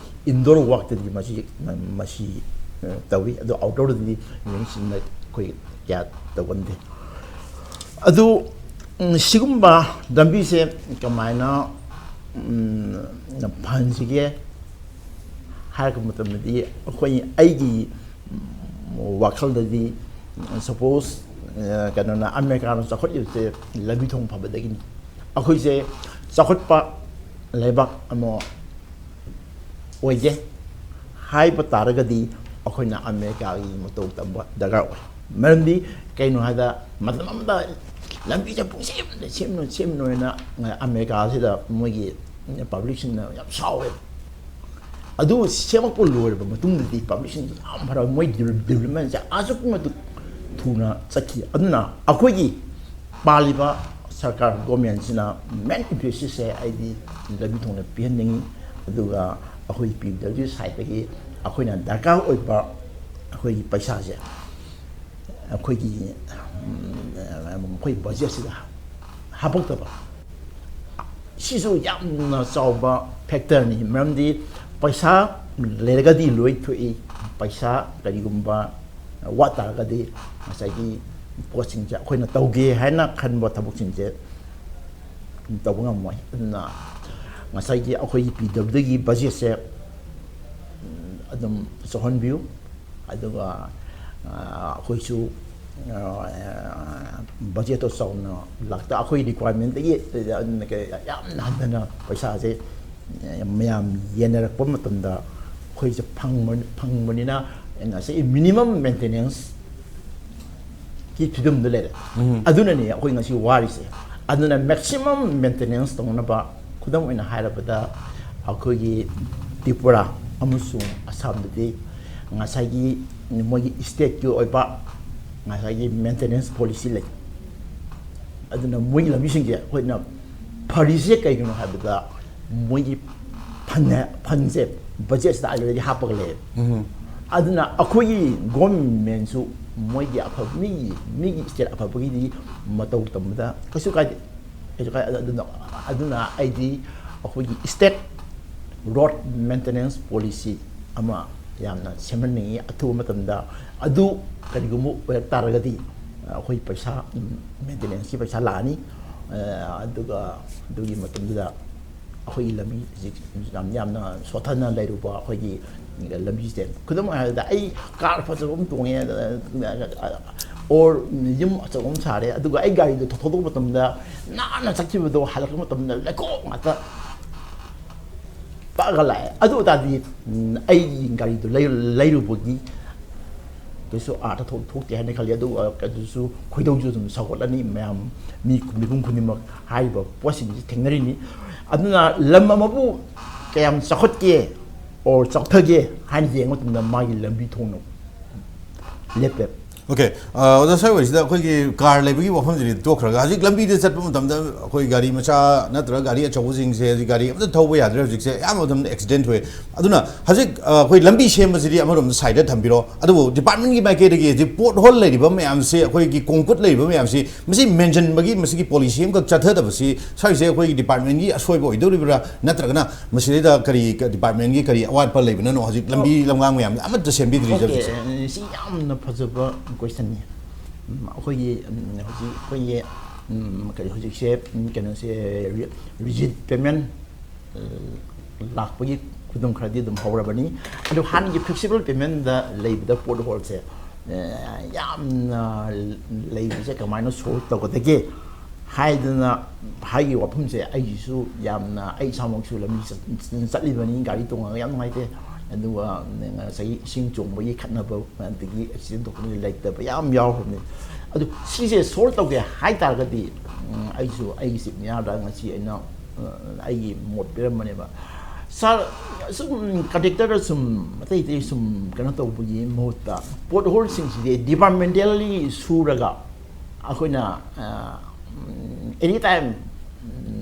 indoor workꯇꯗꯤ ꯃꯁꯤ, ꯃꯁꯤ, ꯑ, ꯇꯧꯏ꯫ ꯑꯗꯣ outdoorꯗꯗꯤ rainy seasonꯗ ꯑꯩꯈꯣꯏ ꯀꯌꯥ ꯇꯧꯒꯟꯗꯦ꯫ ꯑꯗꯨ, ꯎꯝ, ꯁꯤꯒꯨꯝꯕ ꯂꯝꯕꯤꯁꯦ ꯀꯃꯥꯏꯅ, ꯎꯝ, ꯐꯍꯟꯁꯤꯒꯦ ꯍꯥꯏꯔꯛꯄ ꯃꯇꯝꯗꯗꯤ, ꯑꯩꯈꯣꯏ, ꯑꯩꯒꯤ ꯋꯥꯈꯜꯗꯗꯤ, ꯁꯄꯣꯁ, ꯀꯩꯅꯣꯅ, ꯑꯃꯦꯔꯤꯀꯥꯅ ꯆꯥꯎꯈꯠꯂꯤꯕꯁꯦ ꯂꯝꯕꯤ ꯊꯣꯡ ꯐꯕꯗꯒꯤꯅꯤ꯫ ꯑꯩꯈꯣꯏꯁꯦ ꯆꯥꯎꯈꯠꯄ ꯂꯩꯕꯥꯛ ꯑꯃ ꯑꯣꯏꯒꯦ ꯍꯥꯏꯕ ꯇꯥꯔꯒꯗꯤ, ꯑꯩꯈꯣꯏꯅ ꯑꯃꯦꯔꯤꯀꯥꯒꯤ ꯃꯇꯧ ꯇꯝꯕ ꯗꯔꯀꯥꯔ ꯑꯣꯏ꯫ ꯃꯔꯝꯗꯤ ꯀꯩꯅꯣ ꯍꯥꯏꯗ, ꯃꯇꯝ ꯑꯃꯗ ꯂꯝꯕꯤꯁꯦ ꯄꯨꯡꯁꯦꯝꯗ ꯁꯦꯝꯅꯨ, ꯁꯦꯝꯅꯨ ꯍꯥꯏꯅ ꯑꯃꯦꯔꯤꯀꯥꯁꯤꯗ ꯃꯣꯏꯒꯤ ꯄꯕ꯭ꯂꯤꯛꯁꯤꯡꯅ ꯌꯥꯝ ꯁꯥꯎꯋꯦꯕ꯫ ꯑꯗꯨ ꯁꯦꯝꯃꯛꯄ ꯂꯣꯏꯔꯕ ꯃꯇꯨꯡꯗꯗꯤ ꯄꯕ꯭ꯂꯤꯛꯁꯤꯡꯁꯤ ꯌꯥꯝ ꯍꯔꯥꯎ, ꯃꯣꯏ ꯗꯤꯕ꯭ꯂꯞꯃꯦꯟꯁꯦ ꯑꯁꯨꯛꯀꯤ ꯃꯇꯤꯛ ꯊꯨꯅ ꯆꯠꯈꯤ꯫ ꯑꯗꯨꯅ ꯑꯩꯈꯣꯏꯒꯤ ꯄꯥꯜꯂꯤꯕ ꯁꯔꯀꯥꯔ, ꯒꯣꯔꯃꯦꯟꯁꯤꯅ ꯃꯦꯟ ꯏꯝꯄꯦꯁꯤꯁꯁꯦ ꯑꯩꯗꯤ ꯂꯝꯕꯤ ꯊꯣꯡꯗ ꯄꯤꯍꯟꯅꯤꯡꯉꯤ꯫ ꯑꯗꯨꯒ ꯑꯩꯈꯣꯏ ꯄꯤ ꯗꯕ꯭ꯂꯤꯎ ꯁꯥꯏꯠꯇꯒꯤ ꯑꯩꯈꯣꯏꯅ ꯗꯔꯀꯥꯔ ꯑꯣꯏꯕ ꯑꯩꯈꯣꯏꯒꯤ ꯄꯩꯁꯥꯁꯦ ꯑꯩꯈꯣꯏꯒꯤ, ꯎꯝ, ꯑꯩꯈꯣꯏ ꯕꯖꯦꯠꯁꯤꯗ ꯍꯥꯄꯛꯇꯕ, ꯁꯤꯁꯨ ꯌꯥꯝꯅ ꯆꯥꯎꯕ ꯐꯦꯛꯇꯔꯅꯤ꯫ ꯃꯔꯝꯗꯤ ꯄꯩꯁꯥ ꯂꯩꯔꯒꯗꯤ ꯂꯣꯏ ꯊꯣꯛꯏ꯫ ꯄꯩꯁꯥ ꯀꯔꯤꯒꯨꯝꯕ ꯋꯥꯠ ꯇꯥꯔꯒꯗꯤ ꯉꯁꯥꯏꯒꯤ ꯄꯣꯠꯁꯤꯡꯁꯦ, ꯑꯩꯈꯣꯏꯅ ꯇꯧꯒꯦ ꯍꯥꯏꯅ ꯈꯟꯕ ꯊꯕꯛꯁꯤꯡꯁꯦ ꯇꯧꯕ ꯉꯝꯃꯣꯏ꯫ ꯑꯗꯨꯅ ꯉꯁꯥꯏꯒꯤ ꯑꯩꯈꯣꯏꯒꯤ ꯄꯤ ꯗꯕ꯭ꯂꯤꯎꯒꯤ ꯕꯖꯦꯠꯁꯦ, ꯎꯝ, ꯑꯗꯨꯝ ꯆꯥꯎꯍꯟꯕꯤꯌꯨ꯫ ꯑꯗꯨꯒ, ꯑ, ꯑꯩꯈꯣꯏꯁꯨ, ꯑ, ꯕꯖꯦꯠꯇꯣ ꯆꯥꯎꯅ ꯂꯥꯛꯇ, ꯑꯩꯈꯣꯏ ꯔꯤꯀ꯭ꯋꯥꯏꯔꯃꯦꯟꯗꯒꯤ ꯌꯥꯝꯅ ꯍꯟꯊꯅ ꯄꯩꯁꯥꯁꯦ ꯃꯌꯥꯝ ꯌꯦꯟꯅꯔꯛꯄ ꯃꯇꯝꯗ ꯑꯩꯈꯣꯏꯁꯦ ꯐꯪꯕ-, ꯐꯪꯕꯅꯤꯅ, ꯉꯁꯥꯏꯒꯤ ꯃꯤꯅꯤꯃꯝ ꯃꯦꯟꯇꯦꯅꯦꯟꯁꯀꯤ ꯐꯤꯕꯝꯗ ꯂꯩꯔꯦ꯫ ꯎꯝ꯫ ꯑꯗꯨꯅꯅꯦ ꯑꯩꯈꯣꯏ ꯉꯁꯤ ꯋꯥꯔꯤꯁꯦ꯫ ꯑꯗꯨꯅ ꯃꯦꯛꯁꯤꯃꯝ ꯃꯦꯟꯇꯦꯅꯦꯟꯁ ꯇꯧꯅꯕ, ꯈꯨꯗꯝ ꯑꯣꯏꯅ ꯍꯥꯏꯔꯕꯗ, ꯑꯩꯈꯣꯏꯒꯤ ꯇ꯭ꯔꯤꯄꯨꯔꯥ ꯑꯃꯁꯨꯡ ꯑꯁꯥꯝꯗꯗꯤ ꯉꯁꯥꯏꯒꯤ ꯃꯣꯏꯒꯤ ꯁ꯭ꯇꯦꯠꯀꯤ ꯑꯣꯏꯕ ꯉꯁꯥꯏꯒꯤ ꯃꯦꯟꯇꯦꯅꯦꯟꯁ ꯄꯣꯂꯤꯁꯤ ꯂꯩ꯫ ꯑꯗꯨꯅ ꯃꯣꯏꯒꯤ ꯂꯝꯕꯤꯁꯤꯡꯁꯦ ꯑꯩꯈꯣꯏꯅ ꯐꯔꯤꯁꯦ ꯀꯩꯒꯤꯅꯣ ꯍꯥꯏꯕꯗ, ꯃꯣꯏꯒꯤ ꯐꯟ, ꯐꯟꯁꯦ ꯕꯖꯦꯠꯁꯤꯗ already ꯍꯥꯞꯄꯒ ꯂꯩꯌꯦꯕ꯫ ꯎꯝ꯫ ꯑꯗꯨꯅ ꯑꯩꯈꯣꯏꯒꯤ ꯒꯣꯔꯃꯦꯟꯁꯨ ꯃꯣꯏꯒꯤ ꯑꯐꯕ, ꯃꯤꯒꯤ, ꯃꯤꯒꯤ ꯁ꯭ꯇꯦꯠ ꯑꯐꯕꯒꯤꯗꯤ ꯃꯇꯧ ꯇꯝꯕꯗ ꯀꯩꯁꯨ ꯀꯥꯏꯗꯦ꯫ ꯀꯩꯁꯨ ꯀꯥꯏ-, ꯑꯗꯨꯅ, ꯑꯗꯨꯅ ꯑꯩꯗꯤ ꯑꯩꯈꯣꯏꯒꯤ ꯁ꯭ꯇꯦꯠ ꯔꯣꯗ ꯃꯦꯟꯇꯦꯅꯦꯟꯁ ꯄꯣꯂꯤꯁꯤ ꯑꯃ ꯌꯥꯝꯅ ꯁꯦꯝꯍꯟꯅꯤꯡꯉꯤ꯫ ꯑꯊꯨꯕ ꯃꯇꯝꯗ ꯑꯗꯨ ꯀꯔꯤꯒꯨꯝꯕ ꯑꯣꯏꯔꯛ ꯇꯥꯔꯒꯗꯤ, ꯑꯩꯈꯣꯏ ꯄꯩꯁꯥ, ꯎꯝ, ꯃꯦꯟꯇꯦꯅꯦꯟꯁꯀꯤ ꯄꯩꯁꯥ ꯂꯥꯛꯑꯅꯤ꯫ ꯑ, ꯑꯗꯨꯒ ꯑꯗꯨꯒꯤ ꯃꯇꯝꯗꯨꯗ ꯑꯩꯈꯣꯏꯒꯤ ꯂꯝꯕꯤ ꯍꯧꯖꯤꯛ ꯌꯥꯝ, ꯌꯥꯝꯅ ꯁꯣꯠꯊꯅ ꯂꯩꯔꯨꯕ ꯑꯩꯈꯣꯏꯒꯤ ꯂꯝꯕꯤꯁꯦ ꯈꯨꯗꯝ ꯑꯣꯏꯅ ꯍꯥꯏꯔꯕꯗ, ꯑꯩ ꯀꯥꯔ ꯐꯖꯕ ꯑꯃ ꯇꯣꯡꯉꯦ, ꯑꯣꯔ ꯌꯨꯝ ꯑꯆꯧꯕ ꯑꯃ ꯁꯥꯔꯦ, ꯑꯗꯨꯒ ꯑꯩ ꯒꯥꯔꯤꯗꯣ ꯊꯧꯗꯣꯛꯄ ꯃꯇꯝꯗ, ꯅꯥꯟꯅ ꯆꯠꯈꯤꯕꯗꯣ ꯍꯜꯂꯛꯄ ꯃꯇꯝꯗ ꯂꯩꯈꯣꯝ ꯉꯥꯛꯇ ꯄꯛꯑꯒ ꯂꯥꯛꯑꯦ꯫ ꯑꯗꯨ ꯑꯣꯏꯇꯥꯔꯗꯤ, ꯎꯝ, ꯑꯩꯒꯤ ꯒꯥꯔꯤꯗꯣ ꯂꯩ-, ꯂꯩꯔꯨꯕꯒꯤ ꯀꯩꯁꯨ ꯑꯥꯔꯊ ꯊꯣꯛ-, ꯊꯣꯛꯇꯦ ꯍꯥꯏꯅ ꯈꯜꯂꯤ꯫ ꯑꯗꯨꯒ ꯑꯗꯨꯁꯨ ꯈꯣꯏꯗꯧꯁꯨ ꯑꯗꯨꯝ ꯁꯧꯒꯠꯂꯅꯤ꯫ ꯃꯌꯥꯝ, ꯃꯤ, ꯃꯤꯄꯨꯝ ꯈꯨꯗꯤꯡꯃꯛ ꯍꯥꯏꯔꯤꯕ ꯄꯣꯠꯁꯤꯡꯁꯤ ꯊꯦꯡꯅꯔꯤꯅꯤ꯫ ꯑꯗꯨꯅ ꯂꯝ ꯑꯃꯕꯨ ꯀꯌꯥꯝ ꯆꯥꯎꯈꯠꯀꯦ ꯑꯣꯔ ꯆꯥꯎꯊꯒꯦ ꯍꯥꯏꯅ ꯌꯦꯡꯕ ꯃꯇꯝꯗ, ꯃꯥꯒꯤ ꯂꯝꯕꯤ ꯊꯣꯡꯅ ꯂꯦꯞꯄꯦ꯫ ꯑꯣꯀꯦ, ꯑꯣꯖꯥ, ꯁ꯭ꯋꯥꯏ ꯋꯥꯔꯤꯁꯤꯗ ꯑꯩꯈꯣꯏꯒꯤ ꯀꯥꯔ ꯂꯩꯕꯒꯤ ꯋꯥꯐꯝꯁꯤꯗꯤ ꯇꯣꯛꯈ꯭ꯔꯒ, ꯍꯧꯖꯤꯛ ꯂꯝꯕꯤꯗ ꯆꯠꯄ ꯃꯇꯝꯗ ꯑꯩꯈꯣꯏ ꯒꯥꯔꯤ ꯃꯆꯥ ꯅꯠꯇ꯭ꯔꯒ ꯒꯥꯔꯤ ꯑꯆꯧꯕꯁꯤꯡꯁꯦ, ꯍꯧꯖꯤꯛ ꯒꯥꯔꯤ ꯑꯝꯇ ꯊꯧꯕ ꯌꯥꯗ꯭ꯔꯦ꯫ ꯍꯧꯖꯤꯛꯁꯦ ꯑꯌꯥꯝꯕ ꯃꯇꯝꯗ ꯑꯦꯛꯁꯤꯗꯦꯟ ꯊꯣꯛꯑꯦ꯫ ꯑꯗꯨꯅ ꯍꯧꯖꯤꯛ, ꯑ, ꯑꯩꯈꯣꯏ ꯂꯝꯕꯤ ꯁꯦꯝꯕꯁꯤꯗꯤ ꯑꯃꯔꯣꯝꯗ ꯁꯥꯏꯗ ꯊꯝꯕꯤꯔꯣ, ꯑꯗꯨꯕꯨ ꯗꯤꯄꯥꯔꯠꯃꯦꯟꯒꯤ ꯃꯥꯏꯀꯩꯗꯒꯤ ꯍꯧꯖꯤꯛ ꯄꯣꯠ ꯍꯣꯜ ꯂꯩꯔꯤꯕ ꯃꯌꯥꯝꯁꯤ, ꯑꯩꯈꯣꯏꯒꯤ ꯀꯣꯡꯀꯨꯠ ꯂꯩꯔꯤꯕ ꯃꯌꯥꯝꯁꯤ, ꯃꯁꯤ ꯃꯦꯟꯁꯤꯟꯕꯒꯤ, ꯃꯁꯤꯒꯤ ꯄꯣꯂꯤꯁꯤ ꯑꯃꯈꯛ ꯆꯠꯊꯗꯕꯁꯤ ꯁ꯭ꯋꯥꯏꯁꯦ ꯑꯩꯈꯣꯏꯒꯤ ꯗꯤꯄꯥꯔꯠꯃꯦꯟꯒꯤ ꯑꯁꯣꯏꯕ ꯑꯣꯏꯗꯧꯔꯤꯕ꯭ꯔꯥ, ꯅꯠꯇ꯭ꯔꯒꯅ ꯃꯁꯤꯗꯩꯗ ꯀꯔꯤ, ꯀ-, ꯗꯤꯄꯥꯔꯠꯃꯦꯟꯒꯤ ꯀꯔꯤ ꯑꯋꯥꯠꯄ ꯂꯩꯕꯅꯅꯣ ꯍꯧꯖꯤꯛ ꯂꯝꯕꯤ ꯂꯝꯒꯥꯡ ꯃꯌꯥꯝ ꯑꯃꯠꯇ ꯁꯦꯝꯕꯤꯗ꯭ꯔꯤꯁꯦ ꯍꯧꯖꯤꯛꯁꯦ? ꯑꯣꯀꯦ, ꯁꯤ ꯌꯥꯝꯅ ꯐꯖꯕ ꯀꯣꯏꯁꯟꯅꯤ꯫ ꯎꯝ, ꯑꯩꯈꯣꯏꯒꯤ, ꯎꯝ, ꯍꯧꯖꯤꯛ ꯑꯩꯈꯣꯏꯒꯤ, ꯎꯝ, ꯀꯔꯤ, ꯍꯧꯖꯤꯛꯁꯦ, ꯎꯝ, ꯀꯩꯅꯣꯁꯦ, ꯔꯤ-, ꯔꯤꯖꯤꯠ ꯄꯦꯃꯦꯟ, ꯑ, ꯂꯥꯛꯄꯒꯤ ꯈꯨꯗꯝ ꯈꯔꯗꯤ ꯑꯗꯨꯝ ꯍꯧꯔꯕꯅꯤ꯫ ꯑꯗꯨ ꯍꯥꯟꯅꯒꯤ ꯐ꯭ꯂꯦꯛꯁꯤꯕꯜ ꯄꯦꯃꯦꯟꯗ ꯂꯩꯕꯗ ꯄꯣꯠ ꯍꯣꯜꯁꯦ, ꯑ, ꯌꯥꯝꯅ ꯂꯩꯕꯁꯦ ꯀꯃꯥꯏꯅ ꯁꯣꯜꯕ ꯇꯧꯒꯗꯒꯦ ꯍꯥꯏꯗꯅ, ꯍꯥꯏꯒꯤ ꯋꯥꯐꯝꯁꯦ ꯑꯩꯒꯤꯁꯨ ꯌꯥꯝꯅ, ꯑꯩ ꯏꯁꯥꯃꯛꯁꯨ ꯂꯝꯕꯤ ꯆꯠ-, ꯆꯠꯂꯤꯕꯅꯤ, ꯒꯥꯔꯤ ꯇꯣꯡꯉꯒ ꯌꯥꯝ ꯅꯨꯡꯉꯥꯏꯇꯦ꯫ ꯑꯗꯨꯒ ꯉꯁꯥꯏꯒꯤ ꯏꯁꯤꯡ ꯆꯣꯡꯕꯒꯤ ꯈꯠꯅꯕ, ꯑꯗꯒꯤ ꯑꯦꯛꯁꯤꯗꯦꯟ ꯊꯣꯛꯄꯒꯤ ꯂꯩꯇꯕ ꯌꯥꯝ ꯌꯥꯎꯈ꯭ꯔꯕꯅꯤ꯫ ꯑꯗꯨ ꯁꯤꯁꯦ ꯁꯣꯜꯕ ꯇꯧꯒꯦ ꯍꯥꯏ ꯇꯥꯔꯒꯗꯤ, ꯎꯝ, ꯑꯩꯁꯨ ꯑꯩꯒꯤ ꯆꯤꯞ ꯃꯤꯌꯥꯔꯗ ꯉꯁꯤ ꯑꯩꯅ, ꯑ, ꯑꯩꯒꯤ ꯃꯣꯠ ꯄꯤꯔꯝꯕꯅꯦꯕ꯫ ꯁꯥꯔ, ꯁꯨꯝ ꯀꯟꯇ꯭ꯔꯦꯛꯇꯔꯗ ꯁꯨꯝ ꯑꯇꯩ ꯑꯇꯩ ꯁꯨꯝ ꯀꯩꯅꯣ ꯇꯧꯕꯒꯤ ꯃꯍꯨꯠꯇ, ꯄꯣꯠ ꯍꯣꯜꯁꯤꯡꯁꯤꯗꯤ ꯗꯤꯄꯥꯔꯠꯃꯦꯟꯇꯦꯜꯂꯤ ꯁꯨꯔꯒ ꯑꯩꯈꯣꯏꯅ, ꯑ, ꯑꯦꯅꯤ ꯇꯥꯏꯝ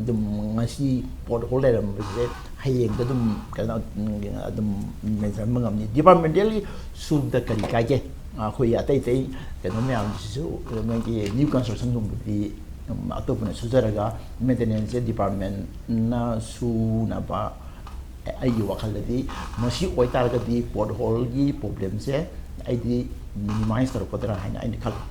ꯑꯗꯨꯝ ꯉꯁꯤ ꯄꯣꯠ ꯍꯣꯜ ꯂꯩꯔꯝꯕꯁꯦ ꯍꯌꯦꯡꯗ ꯑꯗꯨꯝ ꯀꯩꯅꯣ, ꯑꯗꯨꯝ ꯃꯦꯟꯁꯤꯟꯕ ꯉꯝꯅꯤ꯫ ꯗꯤꯄꯥꯔꯠꯃꯦꯟꯇꯦꯜꯂꯤ ꯁꯨꯕꯗ ꯀꯔꯤ ꯀꯥꯏꯒꯦ? ꯑꯩꯈꯣꯏ ꯑꯇꯩ ꯑꯇꯩ ꯀꯩꯅꯣ ꯃꯌꯥꯝꯁꯤꯁꯨ, ꯃꯣꯏꯒꯤ ꯅ꯭ꯌꯨ ꯀꯟꯁꯇ꯭ꯔꯛꯁꯟꯒꯨꯝꯕꯗꯤ, ꯎꯝ, ꯑꯇꯣꯞꯄꯅ ꯁꯨꯖꯔꯒ, ꯃꯦꯟꯇꯦꯅꯦꯟꯁꯁꯦ ꯗꯤꯄꯥꯔꯠꯃꯦꯟꯅ ꯁꯨꯅꯕ, ꯑꯩꯒꯤ ꯋꯥꯈꯜꯗꯗꯤ ꯃꯁꯤ ꯑꯣꯏꯇꯥꯔꯒꯗꯤ ꯄꯣꯠ ꯍꯣꯜꯒꯤ ꯄ꯭ꯔꯣꯕ꯭ꯂꯦꯝꯁꯦ ꯑꯩꯗꯤ ꯃꯤꯅꯤꯃꯥꯏꯁ ꯇꯧꯔꯛꯀꯗ꯭ꯔꯥ ꯍꯥꯏꯅ ꯑꯩꯅ ꯈꯜꯂꯤ꯫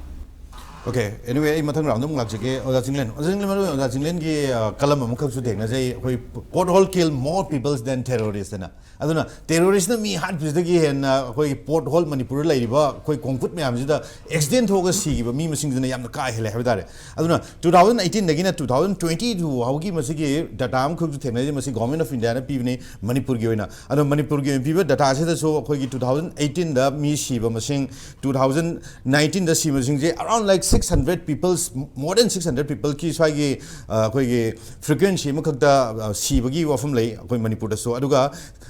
Okay, anyway, ꯑꯩ ꯃꯊꯪ round ꯑꯃꯨꯛ ꯂꯥꯛꯆꯒꯦ꯫ ꯑꯣꯖꯥ ꯆꯤꯡꯂꯦꯟ, ꯑꯣꯖꯥ ꯆꯤꯡꯂꯦꯟ, ꯑꯣꯖꯥ ꯆꯤꯡꯂꯦꯟꯒꯤ ꯑ, column ꯑꯃꯈꯛꯁꯨ ꯊꯦꯡꯅꯖꯩ, ꯑꯩꯈꯣꯏ "Pothole kill more peoples than terrorists" ꯍꯥꯏꯅ꯫ ꯑꯗꯨꯅ terrorist ꯅ ꯃꯤ ꯍꯥꯠꯄꯁꯤꯗꯒꯤ ꯍꯦꯟꯅ ꯑꯩꯈꯣꯏꯒꯤ pothole, ꯃꯅꯤꯄꯨꯔꯗ ꯂꯩꯔꯤꯕ ꯑꯩꯈꯣꯏ concrete ꯃꯌꯥꯝꯁꯤꯗ accident ꯊꯣꯛꯑꯒ ꯁꯤꯈꯤꯕ ꯃꯤ ꯃꯁꯤꯡꯁꯤꯅ ꯌꯥꯝꯅ ꯀꯥ ꯍꯦꯜꯂꯦ ꯍꯥꯏꯕ ꯇꯥꯔꯦ꯫ ꯑꯗꯨꯅ two thousand eighteen ꯗꯒꯤꯅ two thousand twenty two ꯐꯥꯎꯒꯤ ꯃꯁꯤꯒꯤ data ꯑꯃꯈꯛꯁꯨ ꯊꯦꯡꯅꯖꯩ, ꯃꯁꯤ Government of India ꯅ ꯄꯤꯕꯅꯤ ꯃꯅꯤꯄꯨꯔꯒꯤ ꯑꯣꯏꯅ꯫ ꯑꯗꯣ ꯃꯅꯤꯄꯨꯔꯒꯤ ꯑꯣꯏꯅ ꯄꯤꯕ data ꯁꯤꯗꯁꯨ ꯑꯩꯈꯣꯏꯒꯤ two thousand eighteen ꯗ ꯃꯤ ꯁꯤꯕ ꯃꯁꯤꯡ, two thousand nineteen ꯗ ꯁꯤꯕꯁꯤꯡꯁꯦ around, like, six hundred people's, more than six hundred people ꯀꯤ ꯁ꯭ꯋꯥꯏꯒꯤ, ꯑ, ꯑꯩꯈꯣꯏꯒꯤ frequency ꯑꯃꯈꯛꯇ, ꯑ, ꯁꯤꯕꯒꯤ ꯋꯥꯐꯝ ꯂꯩ ꯑꯩꯈꯣꯏ ꯃꯅꯤꯄꯨꯔꯗꯁꯨ꯫ ꯑꯗꯨꯒ,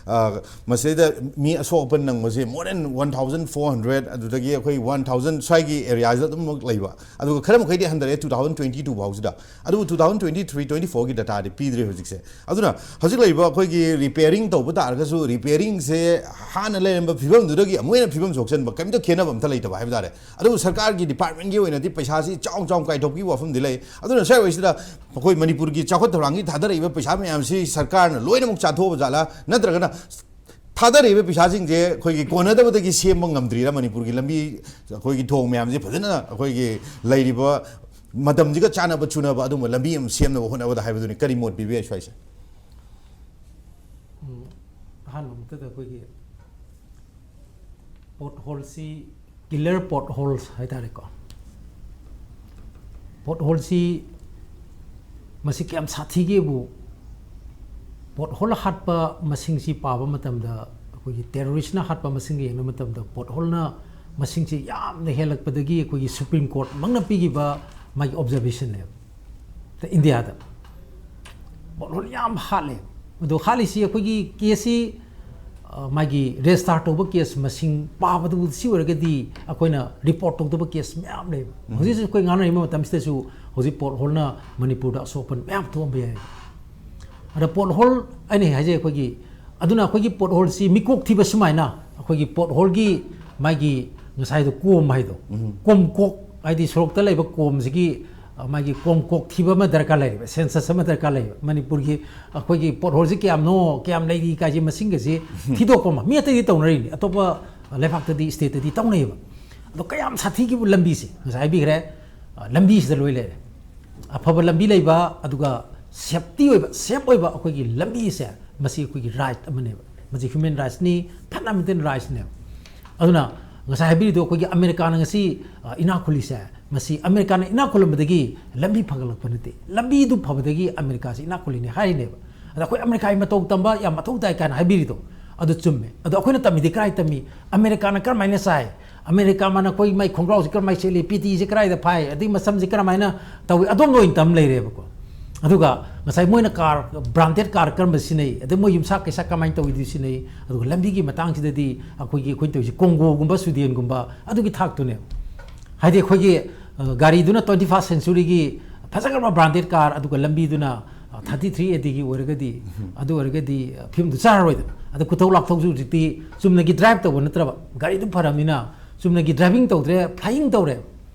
ꯑ, ꯃꯁꯤꯗ ꯃꯤ ꯑꯁꯣꯛ ꯑꯄꯟ ꯅꯪꯕꯁꯦ more than one thousand four hundred, ꯑꯗꯨꯗꯒꯤ ꯑꯩꯈꯣꯏ one thousand ꯁ꯭ꯋꯥꯏꯒꯤ area ꯁꯤꯗ ꯑꯗꯨꯝꯃꯛ ꯂꯩꯕ꯫ ꯑꯗꯨꯒ ꯈꯔ ꯃꯈꯩꯗꯤ ꯍꯟꯊꯔꯛꯑꯦ two thousand twenty two ꯐꯥꯎꯁꯤꯗ꯫ ꯑꯗꯨꯕꯨ two thousand twenty three twenty four ꯒꯤ data ꯗꯤ ꯄꯤꯗ꯭ꯔꯦ ꯍꯧꯖꯤꯛꯁꯦ꯫ ꯑꯗꯨꯅ ꯍꯧꯖꯤꯛ ꯂꯩꯔꯤꯕ ꯑꯩꯈꯣꯏꯒꯤ repairing ꯇꯧꯕ ꯇꯥꯔꯒꯁꯨ, repairing ꯁꯦ ꯍꯥꯟꯅ ꯂꯩꯔꯝꯕ ꯐꯤꯕꯝꯗꯨꯗꯒꯤ ꯑꯃꯨꯛ ꯍꯦꯟꯅ ꯐꯤꯕꯝ ꯁꯣꯛꯆꯟꯕ, ꯀꯩꯝꯇ ꯈꯦꯠꯅꯕ ꯑꯝꯇ ꯂꯩꯇꯕ ꯍꯥꯏꯕ ꯇꯥꯔꯦ꯫ ꯑꯗꯨꯕꯨ ꯁꯔꯀꯥꯔꯒꯤ department ꯀꯤ ꯑꯣꯏꯅꯗꯤ ꯄꯩꯁꯥꯁꯤ ꯆꯥꯎ ꯆꯥꯎ ꯀꯥꯏꯊꯣꯛꯄꯒꯤ ꯋꯥꯐꯝꯗꯤ ꯂꯩ꯫ ꯑꯗꯨꯅ ꯁ꯭ꯋꯥꯏ ꯋꯥꯏꯁꯤꯗ ꯑꯩꯈꯣꯏ ꯃꯅꯤꯄꯨꯔꯒꯤ ꯆꯥꯎꯈꯠ ꯊꯧꯔꯥꯡꯒꯤ ꯊꯥꯗꯔꯛꯏꯕ ꯄꯩꯁꯥ ꯃꯌꯥꯝꯁꯤ ꯁꯔꯀꯥꯔꯅ ꯂꯣꯏꯅꯃꯛ ꯆꯥꯊꯣꯛꯑꯕ ꯖꯥꯠꯂꯥ, ꯅꯠꯇ꯭ꯔꯒꯅ ꯊꯥꯗꯔꯛꯏꯕ ꯄꯩꯁꯥꯁꯤꯡꯁꯦ ꯑꯩꯈꯣꯏꯒꯤ ꯀꯣꯟꯅꯗꯕꯗꯒꯤ ꯁꯦꯝꯕ ꯉꯝꯗ꯭ꯔꯤꯔꯥ? ꯃꯅꯤꯄꯨꯔꯒꯤ ꯂꯝꯕꯤ, ꯑꯩꯈꯣꯏꯒꯤ ꯊꯣꯡ ꯃꯌꯥꯝꯁꯦ ꯐꯖꯅ ꯑꯩꯈꯣꯏꯒꯤ ꯂꯩꯔꯤꯕ ꯃꯇꯝꯁꯤꯒ ꯆꯥꯟꯅꯕ ꯆꯨꯅꯕ ꯑꯗꯨꯝꯕ ꯂꯝꯕꯤ ꯑꯃ ꯁꯦꯝꯅꯕ ꯍꯣꯠꯅꯕꯗ ꯍꯥꯏꯕꯗꯨꯅꯤ꯫ ꯀꯔꯤ ꯃꯣꯠ ꯄꯤꯕꯤꯒꯦ ꯁ꯭ꯋꯥꯏꯁꯦ? ꯎꯝ, ꯑꯍꯥꯟꯕ ꯃꯛꯇꯗ ꯑꯩꯈꯣꯏꯒꯤ pothole ꯁꯤ, killer potholes ꯍꯥꯏꯇꯥꯔꯦꯀꯣ, pothole ꯁꯤ ꯃꯁꯤ ꯀꯌꯥꯝ ꯁꯥꯊꯤꯒꯦꯕꯨ, pothole ꯍꯥꯠꯄ ꯃꯁꯤꯡꯁꯤ ꯄꯥꯕ ꯃꯇꯝꯗ, ꯑꯩꯈꯣꯏꯒꯤ terrorist ꯅ ꯍꯥꯠꯄ ꯃꯁꯤꯡꯒ ꯌꯦꯡꯅꯕ ꯃꯇꯝꯗ pothole ꯅ ꯃꯁꯤꯡꯁꯤ ꯌꯥꯝꯅ ꯍꯦꯜꯂꯛꯄꯗꯒꯤ ꯑꯩꯈꯣꯏꯒꯤ Supreme Court ꯃꯛꯅ ꯄꯤꯈꯤꯕ ꯃꯥꯒꯤ observation ꯅꯦꯕ꯫ ꯏꯟꯗꯤꯌꯥꯗ pothole ꯌꯥꯝ ꯍꯥꯠꯂꯦ꯫ ꯑꯗꯣ ꯍꯥꯠꯂꯤꯁꯤ ꯑꯩꯈꯣꯏꯒꯤ case ꯁꯤ, ꯑ, ꯃꯥꯒꯤ register ꯇꯧꯕ case ꯃꯁꯤꯡ ꯄꯥꯕꯗꯨ ꯁꯤ ꯑꯣꯏꯔꯒꯗꯤ ꯑꯩꯈꯣꯏꯅ report ꯇꯧꯗꯕ case ꯃꯌꯥꯝ ꯂꯩꯕ꯫ ꯍꯧꯖꯤꯛ ꯍꯧꯖꯤꯛ ꯑꯩꯈꯣꯏ ꯉꯥꯡꯅꯔꯤꯕ ꯃꯇꯝꯁꯤꯗꯁꯨ ꯍꯧꯖꯤꯛ pothole ꯅ ꯃꯅꯤꯄꯨꯔꯗ ꯑꯁꯣꯛ ꯑꯄꯟ ꯃꯌꯥꯝ ꯊꯣꯛꯍꯟꯕ ꯌꯥꯏ꯫ ꯑꯗ pothole, ꯑꯩꯅ ꯍꯥꯏꯖꯩ ꯑꯩꯈꯣꯏꯒꯤ, ꯑꯗꯨꯅ ꯑꯩꯈꯣꯏꯒꯤ pothole ꯁꯤ ꯃꯤꯀꯣꯛ ꯊꯤꯕ ꯁꯨꯃꯥꯏꯅ ꯑꯩꯈꯣꯏꯒꯤ pothole ꯒꯤ ꯃꯥꯒꯤ ꯉꯁꯥꯏꯗꯣ ꯀꯣꯝ ꯍꯥꯏꯗꯣ, ꯀꯣꯝꯀꯣꯛ ꯍꯥꯏꯗꯤ ꯁꯣꯔꯣꯛꯇ ꯂꯩꯕ ꯀꯣꯝꯁꯤꯒꯤ, ꯑ, ꯃꯥꯒꯤ ꯀꯣꯝꯀꯣꯛ ꯊꯤꯕ ꯑꯃ ꯗꯔꯀꯥꯔ ꯂꯩꯔꯦꯕ, census ꯑꯃ ꯗꯔꯀꯥꯔ ꯂꯩꯔꯦꯕ꯫ ꯃꯅꯤꯄꯨꯔꯒꯤ ꯑꯩꯈꯣꯏꯒꯤ pothole ꯁꯤ ꯀꯌꯥꯝꯅꯣ, ꯀꯌꯥꯝ ꯂꯩꯔꯤ ꯀꯥꯏꯁꯦ ꯃꯁꯤꯡꯒꯁꯦ ꯊꯤꯗꯣꯛꯄ ꯑꯃ꯫ ꯃꯤ ꯑꯇꯩꯗꯤ ꯇꯧꯅꯔꯤꯅꯤ, ꯑꯇꯣꯞꯄ ꯂꯩꯕꯥꯛꯇꯗꯤ, state ꯇꯗꯤ ꯇꯧꯅꯩꯌꯦꯕ꯫ ꯑꯗꯣ ꯀꯌꯥꯝ ꯁꯥꯊꯤꯒꯦꯕꯨ ꯂꯝꯕꯤꯁꯦ ꯉꯁꯥꯏ ꯍꯥꯏꯕꯤꯈ꯭ꯔꯦ꯫ ꯑ, ꯂꯝꯕꯤꯁꯤꯗ ꯂꯣꯏ ꯂꯩꯔꯦ꯫ ꯑꯐꯕ ꯂꯝꯕꯤ ꯂꯩꯕ, ꯑꯗꯨꯒ ꯁꯦꯞꯇꯤ ꯑꯣꯏꯕ, ꯁꯦꯞ ꯑꯣꯏꯕ ꯑꯩꯈꯣꯏꯒꯤ ꯂꯝꯕꯤꯁꯦ, ꯃꯁꯤ ꯑꯩꯈꯣꯏꯒꯤ ꯔꯥꯏꯠ ꯑꯃꯅꯦꯕ꯫ ꯃꯁꯤ ꯍ꯭ꯌꯨꯃꯦꯟ ꯔꯥꯏꯠꯁꯅꯤ, ꯐꯟꯗꯥꯃꯦꯟꯇꯦꯜ ꯔꯥꯏꯠꯁꯅꯦꯕ꯫ ꯑꯗꯨꯅ ꯉꯁꯥꯏ ꯍꯥꯏꯕꯤꯔꯤꯗꯣ, ꯑꯩꯈꯣꯏꯒꯤ ꯑꯃꯦꯔꯤꯀꯥꯅ ꯉꯁꯤ, ꯑ, ꯏꯅꯥꯛ ꯈꯨꯜꯂꯤꯁꯦ, ꯃꯁꯤ ꯑꯃꯦꯔꯤꯀꯥꯅ ꯏꯅꯥꯛ ꯈꯨꯜꯂꯝꯕꯗꯒꯤ ꯂꯝꯕꯤ ꯐꯒꯠꯂꯛꯄ ꯅꯠꯇꯦ꯫ ꯂꯝꯕꯤꯗꯨ ꯐꯕꯗꯒꯤ ꯑꯃꯦꯔꯤꯀꯥꯁꯤ ꯏꯅꯥꯛ ꯈꯨꯜꯂꯤꯅꯦ ꯍꯥꯏꯔꯤꯅꯦꯕ꯫ ꯑꯗ ꯑꯩꯈꯣꯏ ꯑꯃꯦꯔꯤꯀꯥꯒꯤ ꯃꯇꯧ ꯇꯝꯕ ꯌꯥꯝ ꯃꯊꯧ ꯇꯥꯏ ꯀꯥꯏꯅ ꯍꯥꯏꯕꯤꯔꯤꯗꯣ, ꯑꯗꯨ ꯆꯨꯝꯃꯦ꯫ ꯑꯗꯣ ꯑꯩꯈꯣꯏꯅ ꯇꯝꯃꯤꯗꯤ ꯀꯗꯥꯏ ꯇꯝꯃꯤ? ꯑꯃꯦꯔꯤꯀꯥꯅ ꯀꯔꯝꯍꯥꯏꯅ ꯆꯥꯏ? ꯑꯃꯦꯔꯤꯀꯥ ꯃꯥꯅ ꯑꯩꯈꯣꯏ ꯃꯥꯏ ꯈꯣꯡꯒ꯭ꯔꯥꯎꯁꯤ ꯀꯔꯝꯍꯥꯏꯅ ꯁꯦꯠꯂꯤ? ꯄꯤ ꯇꯤꯁꯤ ꯀꯗꯥꯏꯗ ꯐꯥꯏ? ꯑꯗꯒꯤ ꯃꯁꯝꯁꯤ ꯀꯔꯝꯍꯥꯏꯅ ꯇꯧꯏ? ꯑꯗꯣꯝꯗ ꯑꯣꯏꯅ ꯇꯝ ꯂꯩꯔꯦꯕꯀꯣ꯫ ꯑꯗꯨꯒ ꯉꯁꯥꯏ ꯃꯣꯏꯅ ꯀꯥꯔ, ꯕ꯭ꯔꯥꯟꯗꯦꯗ ꯀꯥꯔ ꯀꯔꯝꯕ ꯁꯤꯖꯤꯟꯅꯩ? ꯑꯗꯩ ꯃꯣꯏ ꯌꯨꯝꯁꯥ ꯀꯩꯁꯥ ꯀꯃꯥꯏꯅ ꯇꯧꯏ? ꯑꯗꯨ ꯁꯤꯖꯤꯟꯅꯩ꯫ ꯑꯗꯨꯒ ꯂꯝꯕꯤꯒꯤ ꯃꯇꯥꯡꯁꯤꯗꯗꯤ ꯑꯩꯈꯣꯏꯒꯤ, ꯑꯩꯈꯣꯏꯅ ꯇꯧꯔꯤꯁꯤ ꯀꯣꯡꯒꯣꯒꯨꯝꯕ, ꯁ꯭ꯋꯤꯗꯦꯟꯒꯨꯝꯕ ꯑꯗꯨꯒꯤ ꯊꯥꯛꯇꯨꯅꯦꯕ꯫ ꯍꯥꯏꯗꯤ ꯑꯩꯈꯣꯏꯒꯤ, ꯑ, ꯒꯥꯔꯤꯗꯨꯅ ꯇ꯭ꯋꯦꯟꯇꯤ ꯐꯥꯔꯁ ꯁꯦꯟꯆꯨꯔꯤꯒꯤ ꯐꯖꯈ꯭ꯔꯕ ꯕ꯭ꯔꯥꯟꯗꯦꯗ ꯀꯥꯔ, ꯑꯗꯨꯒ ꯂꯝꯕꯤꯗꯨꯅ, ꯑ, ꯊꯥꯔꯇꯤ ꯊ꯭ꯔꯤ ꯑꯦ ꯗꯤꯒꯤ ꯑꯣꯏꯔꯒꯗꯤ, ꯑꯗꯨ ꯑꯣꯏꯔꯒꯗꯤ, ꯑ, ꯐꯤꯕꯝꯗꯨ ꯆꯥꯔꯔꯣꯏꯗꯅ꯫ ꯑꯗ ꯈꯨꯊꯧ ꯂꯥꯛꯊꯧꯁꯨ ꯍꯧꯖꯤꯛꯇꯤ ꯆꯨꯝꯅꯒꯤ ꯗ꯭ꯔꯥꯏꯚ ꯇꯧꯕ ꯅꯠꯇ꯭ꯔꯕ, ꯒꯥꯔꯤꯗꯨ ꯐꯔꯕꯅꯤꯅ ꯆꯨꯝꯅꯒꯤ ꯗ꯭ꯔꯥꯏꯚꯤꯡ ꯇꯧꯗ꯭ꯔꯦ, ꯐ꯭ꯂꯥꯏꯌꯤꯡ ꯇꯧꯔꯦ꯫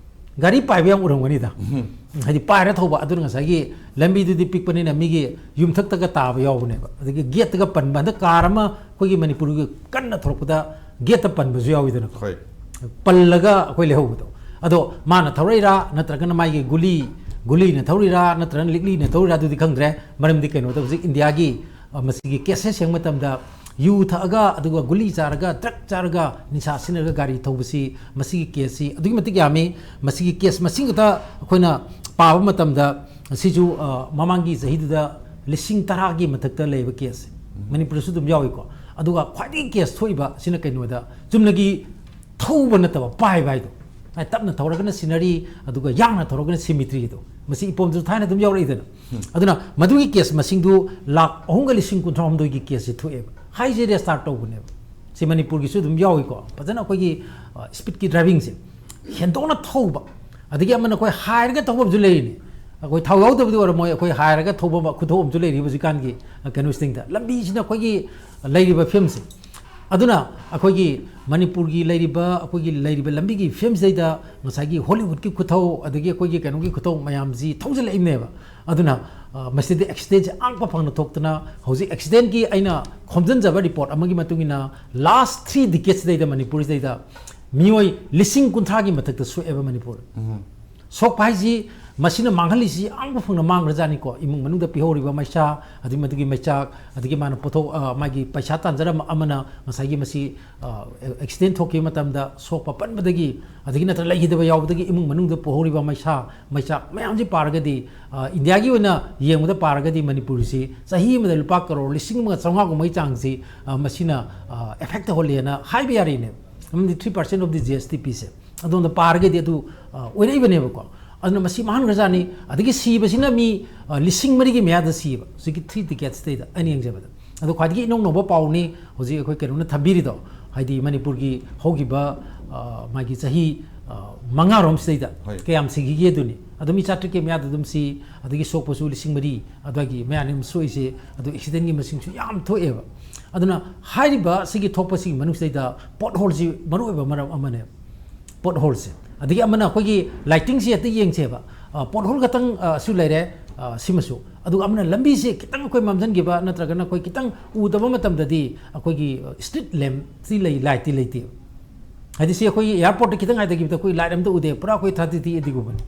ꯒꯥꯔꯤ ꯄꯥꯏꯕ ꯌꯥꯝ ꯎꯔꯝꯒꯅꯤꯗ꯫ ꯍꯥꯏꯗꯤ ꯄꯥꯏꯔ ꯊꯧꯕ, ꯑꯗꯨꯅ ꯉꯁꯥꯏꯒꯤ ꯂꯝꯕꯤꯗꯨꯗꯤ ꯄꯤꯛꯄꯅꯤꯅ ꯃꯤꯒꯤ ꯌꯨꯝꯊꯛꯇꯒ ꯇꯥꯕ ꯌꯥꯎꯕꯅꯦꯕ꯫ ꯑꯗꯒꯤ ꯒꯦꯠꯇꯒ ꯄꯟꯕ, ꯍꯟꯗꯛ ꯀꯥꯔ ꯑꯃ ꯑꯩꯈꯣꯏꯒꯤ ꯃꯅꯤꯄꯨꯔꯒꯤ ꯀꯟꯅ ꯊꯧꯔꯛꯄꯗ ꯒꯦꯠꯇ ꯄꯟꯕꯁꯨ ꯌꯥꯎꯋꯤꯗꯅꯀꯣ꯫ ꯍꯣꯏ꯫ ꯄꯜꯂꯒ ꯑꯩꯈꯣꯏ ꯂꯩꯍꯧꯕꯗꯣ꯫ ꯑꯗꯣ ꯃꯥꯅ ꯊꯧꯔꯛꯏꯔꯥ, ꯅꯠꯇ꯭ꯔꯒꯅ ꯃꯥꯒꯤ ꯒꯨꯂꯤ, ꯒꯨꯂꯤꯅ ꯊꯧꯔꯤꯔꯥ, ꯅꯠꯇ꯭ꯔꯒꯅ ꯂꯤꯛꯂꯤꯅ ꯊꯧꯔꯤꯔꯥ, ꯑꯗꯨꯗꯤ ꯈꯪꯗ꯭ꯔꯦ꯫ ꯃꯔꯝꯗꯤ ꯀꯩꯅꯣꯗ ꯍꯧꯖꯤꯛ ꯏꯟꯗꯤꯌꯥꯒꯤ, ꯑ, ꯃꯁꯤꯒꯤ ꯀꯦꯁꯦꯁ ꯌꯦꯡꯕ ꯃꯇꯝꯗ, ꯌꯨ ꯊꯛꯑꯒ, ꯑꯗꯨꯒ ꯒꯨꯂꯤ ꯆꯥꯔꯒ, ꯗ꯭ꯔꯒ ꯆꯥꯔꯒ, ꯅꯤꯁꯥ ꯁꯤꯖꯤꯟꯅꯔꯒ ꯒꯥꯔꯤ ꯊꯧꯕꯁꯤ, ꯃꯁꯤꯒꯤ ꯀꯦꯁꯁꯤ ꯑꯗꯨꯛꯀꯤ ꯃꯇꯤꯛ ꯌꯥꯝꯃꯤ꯫ ꯃꯁꯤꯒꯤ ꯀꯦꯁ ꯃꯁꯤꯡ ꯈꯛꯇ ꯑꯩꯈꯣꯏꯅ ꯄꯥꯕ ꯃꯇꯝꯗ, ꯁꯤꯁꯨ, ꯑ, ꯃꯃꯥꯡꯒꯤ ꯆꯍꯤꯗꯨꯗ ꯂꯤꯁꯤꯡ ꯇꯔꯥꯒꯤ ꯃꯊꯛꯇ ꯂꯩꯕ ꯀꯦꯁꯁꯦ꯫ ꯎꯝ꯫ ꯃꯅꯤꯄꯨꯔꯗꯁꯨ ꯑꯗꯨꯝ ꯌꯥꯎꯏꯀꯣ꯫ ꯑꯗꯨꯒ ꯈ꯭ꯋꯥꯏꯗꯒꯤ ꯀꯦꯁ ꯊꯣꯛꯏꯕ ꯁꯤꯅ ꯀꯩꯅꯣꯗ, ꯆꯨꯝꯅꯒꯤ ꯊꯧꯕ ꯅꯠꯇꯕ ꯄꯥꯏꯕ ꯍꯥꯏꯗꯣ꯫ ꯍꯥꯏ, ꯇꯞꯅ ꯊꯧꯔꯒꯅ ꯁꯤꯅꯔꯤ, ꯑꯗꯨꯒ ꯌꯥꯡꯅ ꯊꯧꯔꯒꯅ ꯁꯤꯃꯤꯇ꯭ꯔꯤꯗꯣ꯫ ꯃꯁꯤ ꯏꯄꯣꯝꯗꯁꯨ ꯊꯥꯏꯅ ꯑꯗꯨꯝ ꯌꯥꯎꯔꯛꯏꯗꯅ꯫ ꯎꯝ꯫ ꯑꯗꯨꯅ ꯃꯗꯨꯒꯤ ꯀꯦꯁ ꯃꯁꯤꯡꯗꯨ ꯂꯥꯈ ꯑꯍꯨꯝꯒ ꯂꯤꯁꯤꯡ ꯀꯨꯟꯊ꯭ꯔꯥ ꯍꯨꯝꯗꯣꯏꯒꯤ ꯀꯦꯁꯁꯦ ꯊꯣꯛꯑꯦꯕ꯫ ꯍꯥꯏꯁꯦ ꯔꯦꯖꯤꯁꯇꯥꯔ ꯇꯧꯕꯅꯦꯕ꯫ ꯁꯤ ꯃꯅꯤꯄꯨꯔꯒꯤꯁꯨ ꯑꯗꯨꯝ ꯌꯥꯎꯏꯀꯣ꯫ ꯐꯖꯅ ꯑꯩꯈꯣꯏꯒꯤ, ꯑ, ꯁ꯭ꯄꯤꯗꯀꯤ ꯗ꯭ꯔꯥꯏꯚꯤꯡꯁꯦ ꯍꯦꯟꯗꯣꯛꯅ ꯊꯧꯕ, ꯑꯗꯒꯤ ꯑꯃꯅ ꯑꯩꯈꯣꯏ ꯍꯥꯏꯔꯒ ꯊꯧꯕ ꯑꯃꯁꯨ ꯂꯩꯔꯤꯅꯤ꯫ ꯑꯩꯈꯣꯏ ꯊꯥꯎ ꯌꯥꯎꯗꯕꯗꯤ ꯑꯣꯏꯔꯝꯃꯣꯏ, ꯑꯩꯈꯣꯏ ꯍꯥꯏꯔꯒ ꯊꯧꯕ ꯑꯃ, ꯈꯨꯊꯧ ꯑꯃꯁꯨ ꯂꯩꯔꯤ ꯍꯧꯖꯤꯛꯀꯥꯟꯒꯤ, ꯑ, ꯀꯩꯅꯣꯁꯤꯡꯗ꯫ ꯂꯝꯕꯤꯁꯤꯅ ꯑꯩꯈꯣꯏꯒꯤ ꯂꯩꯔꯤꯕ ꯐꯤꯕꯝꯁꯦ꯫ ꯑꯗꯨꯅ ꯑꯩꯈꯣꯏꯒꯤ ꯃꯅꯤꯄꯨꯔꯒꯤ ꯂꯩꯔꯤꯕ, ꯑꯩꯈꯣꯏꯒꯤ ꯂꯩꯔꯤꯕ ꯂꯝꯕꯤꯒꯤ ꯐꯤꯕꯝꯁꯤꯗꯩꯗ ꯉꯁꯥꯏꯒꯤ ꯍꯣꯂꯤꯋꯨꯗꯀꯤ ꯈꯨꯊꯧ, ꯑꯗꯒꯤ ꯑꯩꯈꯣꯏꯒꯤ ꯀꯩꯅꯣꯒꯤ ꯈꯨꯊꯧ ꯃꯌꯥꯝꯁꯤ ꯊꯧꯖꯤꯜꯂꯛꯏꯕꯅꯦꯕ꯫ ꯑꯗꯨꯅ, ꯑ, ꯃꯁꯤꯗꯤ ꯑꯦꯛꯁꯤꯗꯦꯟꯁꯦ ꯑꯉꯛꯄ ꯐꯪꯅ ꯊꯣꯛꯇꯅ, ꯍꯧꯖꯤꯛ ꯑꯦꯛꯁꯤꯗꯦꯟꯒꯤ ꯑꯩꯅ ꯈꯣꯝꯖꯤꯟꯖꯕ ꯔꯤꯄꯣꯔꯠ ꯑꯃꯒꯤ ꯃꯇꯨꯡ ꯏꯟꯅ, ꯂꯥꯁ ꯊ꯭ꯔꯤ ꯗꯤꯀꯦꯠꯁꯤꯗꯩꯗ ꯃꯅꯤꯄꯨꯔꯁꯤꯗꯩꯗ ꯃꯤꯑꯣꯏ ꯂꯤꯁꯤꯡ ꯀꯨꯟꯊ꯭ꯔꯥꯒꯤ ꯃꯊꯛꯇ ꯁꯣꯛꯑꯦꯕ ꯃꯅꯤꯄꯨꯔ꯫ ꯎꯝ꯫ ꯁꯣꯛꯄ ꯍꯥꯏꯁꯤ ꯃꯁꯤꯅ ꯃꯥꯡꯍꯜꯂꯤꯁꯤ ꯌꯥꯝꯕ ꯐꯪꯅ ꯃꯥꯡꯈ꯭ꯔꯖꯥꯠꯅꯤꯀꯣ꯫ ꯏꯃꯨꯡ ꯃꯅꯨꯡꯗ ꯄꯤꯍꯧꯔꯤꯕ ꯃꯩꯁꯥ, ꯑꯗꯒꯤ ꯃꯗꯨꯒꯤ ꯃꯩꯆꯥꯛ, ꯑꯗꯒꯤ ꯃꯥꯅ ꯄꯣꯊꯣꯛ, ꯑ, ꯃꯥꯒꯤ ꯄꯩꯁꯥ ꯇꯥꯟꯖꯔꯝꯕ ꯑꯃꯅ ꯉꯁꯥꯏꯒꯤ ꯃꯁꯤ, ꯑ, ꯑꯦꯛꯁꯤꯗꯦꯟ ꯊꯣꯛꯈꯤꯕ ꯃꯇꯝꯗ ꯁꯣꯛꯄ ꯄꯟꯕꯗꯒꯤ, ꯑꯗꯒꯤ ꯅꯠꯇ꯭ꯔꯒ ꯂꯩꯈꯤꯗꯕ ꯌꯥꯎꯕꯗꯒꯤ ꯏꯃꯨꯡ ꯃꯅꯨꯡꯗ ꯄꯨꯍꯧꯔꯤꯕ ꯃꯩꯁꯥ ꯃꯩꯆꯥꯛ ꯃꯌꯥꯝꯁꯤ ꯄꯥꯔꯒꯗꯤ, ꯑ, ꯏꯟꯗꯤꯌꯥꯒꯤ ꯑꯣꯏꯅ ꯌꯦꯡꯕꯗ ꯄꯥꯔꯒꯗꯤ ꯃꯅꯤꯄꯨꯔꯁꯤ ꯆꯍꯤ ꯑꯃꯗ ꯂꯨꯄꯥ ꯀꯔꯣꯔ ꯂꯤꯁꯤꯡ ꯑꯃꯒ ꯆꯥꯝꯃꯉꯥꯒꯨꯝꯕꯒꯤ ꯆꯥꯡꯁꯤ, ꯑ, ꯃꯁꯤꯅ, ꯑ, ꯑꯦꯐꯦꯛ ꯇꯧꯍꯜꯂꯦꯅ ꯍꯥꯏꯕ ꯌꯥꯔꯦꯅꯦ꯫ ꯑꯃꯗꯤ three percent of the G S T P ꯁꯦ꯫ ꯑꯗꯣꯝꯗ ꯄꯥꯔꯒꯗꯤ ꯑꯗꯨ, ꯑ, ꯑꯣꯏꯔꯛꯏꯕꯅꯦꯕꯀꯣ꯫ ꯑꯗꯨꯅ ꯃꯁꯤ ꯃꯥꯡꯍꯟꯈ꯭ꯔꯖꯥꯠꯅꯤ꯫ ꯑꯗꯒꯤ ꯁꯤꯕꯁꯤꯅ ꯃꯤ, ꯑ, ꯂꯤꯁꯤꯡ ꯃꯔꯤꯒꯤ ꯃꯌꯥꯗ ꯁꯤꯕ, ꯍꯧꯖꯤꯛꯀꯤ three tickets ꯇꯩꯗ ꯑꯩꯅ ꯌꯦꯡꯖꯕꯗ꯫ ꯑꯗꯣ ꯈ꯭ꯋꯥꯏꯗꯒꯤ ꯏꯅꯧ ꯅꯧꯕ ꯄꯥꯎꯅꯤ ꯍꯧꯖꯤꯛ ꯑꯩꯈꯣꯏ ꯀꯩꯅꯣꯅ ꯊꯝꯕꯤꯔꯤꯗꯣ, ꯍꯥꯏꯗꯤ ꯃꯅꯤꯄꯨꯔꯒꯤ ꯍꯧꯈꯤꯕ, ꯑ, ꯃꯥꯒꯤ ꯆꯍꯤ, ꯑ, ꯃꯉꯥꯔꯣꯝꯁꯤꯗꯩꯗ ꯍꯣꯏ꯫ ꯀꯌꯥꯝ ꯁꯤꯈꯤꯒꯦ ꯑꯗꯨꯅꯤ꯫ ꯑꯗꯣ ꯃꯤ ꯆꯥꯇ꯭ꯔꯦꯠꯀꯤ ꯃꯌꯥꯗ ꯑꯗꯨꯝ ꯁꯤ, ꯑꯗꯒꯤ ꯁꯣꯛꯄꯁꯨ ꯂꯤꯁꯤꯡ ꯃꯔꯤ ꯑꯗꯨꯋꯥꯏꯒꯤ ꯃꯌꯥꯅꯤ ꯑꯗꯨꯝ ꯁꯣꯛꯏꯁꯦ꯫ ꯑꯗꯣ ꯑꯦꯛꯁꯤꯗꯦꯟꯒꯤ ꯃꯁꯤꯡꯁꯨ ꯌꯥꯝ ꯊꯣꯛꯑꯦꯕ꯫ ꯑꯗꯨꯅ ꯍꯥꯏꯔꯤꯕ ꯁꯤꯒꯤ ꯊꯣꯛꯄꯁꯤꯒꯤ ꯃꯅꯨꯡꯁꯤꯗꯩꯗ ꯄꯣꯠ ꯍꯣꯜꯁꯤ ꯃꯔꯨꯑꯣꯏꯕ ꯃꯔꯝ ꯑꯃꯅꯦ꯫ ꯄꯣꯠ ꯍꯣꯜꯁꯦ꯫ ꯑꯗꯒꯤ ꯑꯃꯅ ꯑꯩꯈꯣꯏꯒꯤ ꯂꯥꯏꯇꯤꯡꯁꯤ ꯍꯦꯛꯇ ꯌꯦꯡꯁꯦꯕ꯫ ꯑ, ꯄꯣꯠ ꯍꯣꯜ ꯈꯛꯇꯪ, ꯑ, ꯁꯨ ꯂꯩꯔꯦ, ꯑ, ꯁꯤꯃꯁꯨ꯫ ꯑꯗꯨꯒ ꯑꯃꯅ ꯂꯝꯕꯤꯁꯦ ꯈꯤꯇꯪ ꯑꯩꯈꯣꯏ ꯃꯝꯁꯤꯟꯈꯤꯕ ꯅꯠꯇ꯭ꯔꯒꯅ ꯑꯩꯈꯣꯏ ꯈꯤꯇꯪ ꯎꯗꯕ ꯃꯇꯝꯗꯗꯤ ꯑꯩꯈꯣꯏꯒꯤ, ꯑ, street lampꯁꯤ ꯂꯩ, lightꯇꯤ ꯂꯩꯇꯦꯕ꯫ ꯍꯥꯏꯗꯤ ꯁꯤ ꯑꯩꯈꯣꯏꯒꯤ airportꯇ ꯈꯤꯇꯪ ꯍꯥꯏꯊꯈꯤꯕꯗ ꯑꯩꯈꯣꯏ light ꯑꯝꯇ ꯎꯗꯦ, ꯄꯨꯔꯥ ꯑꯩꯈꯣꯏ ꯊꯥꯗꯤ ꯊꯤ ꯑꯗꯨꯒꯨꯝꯕꯅꯤ꯫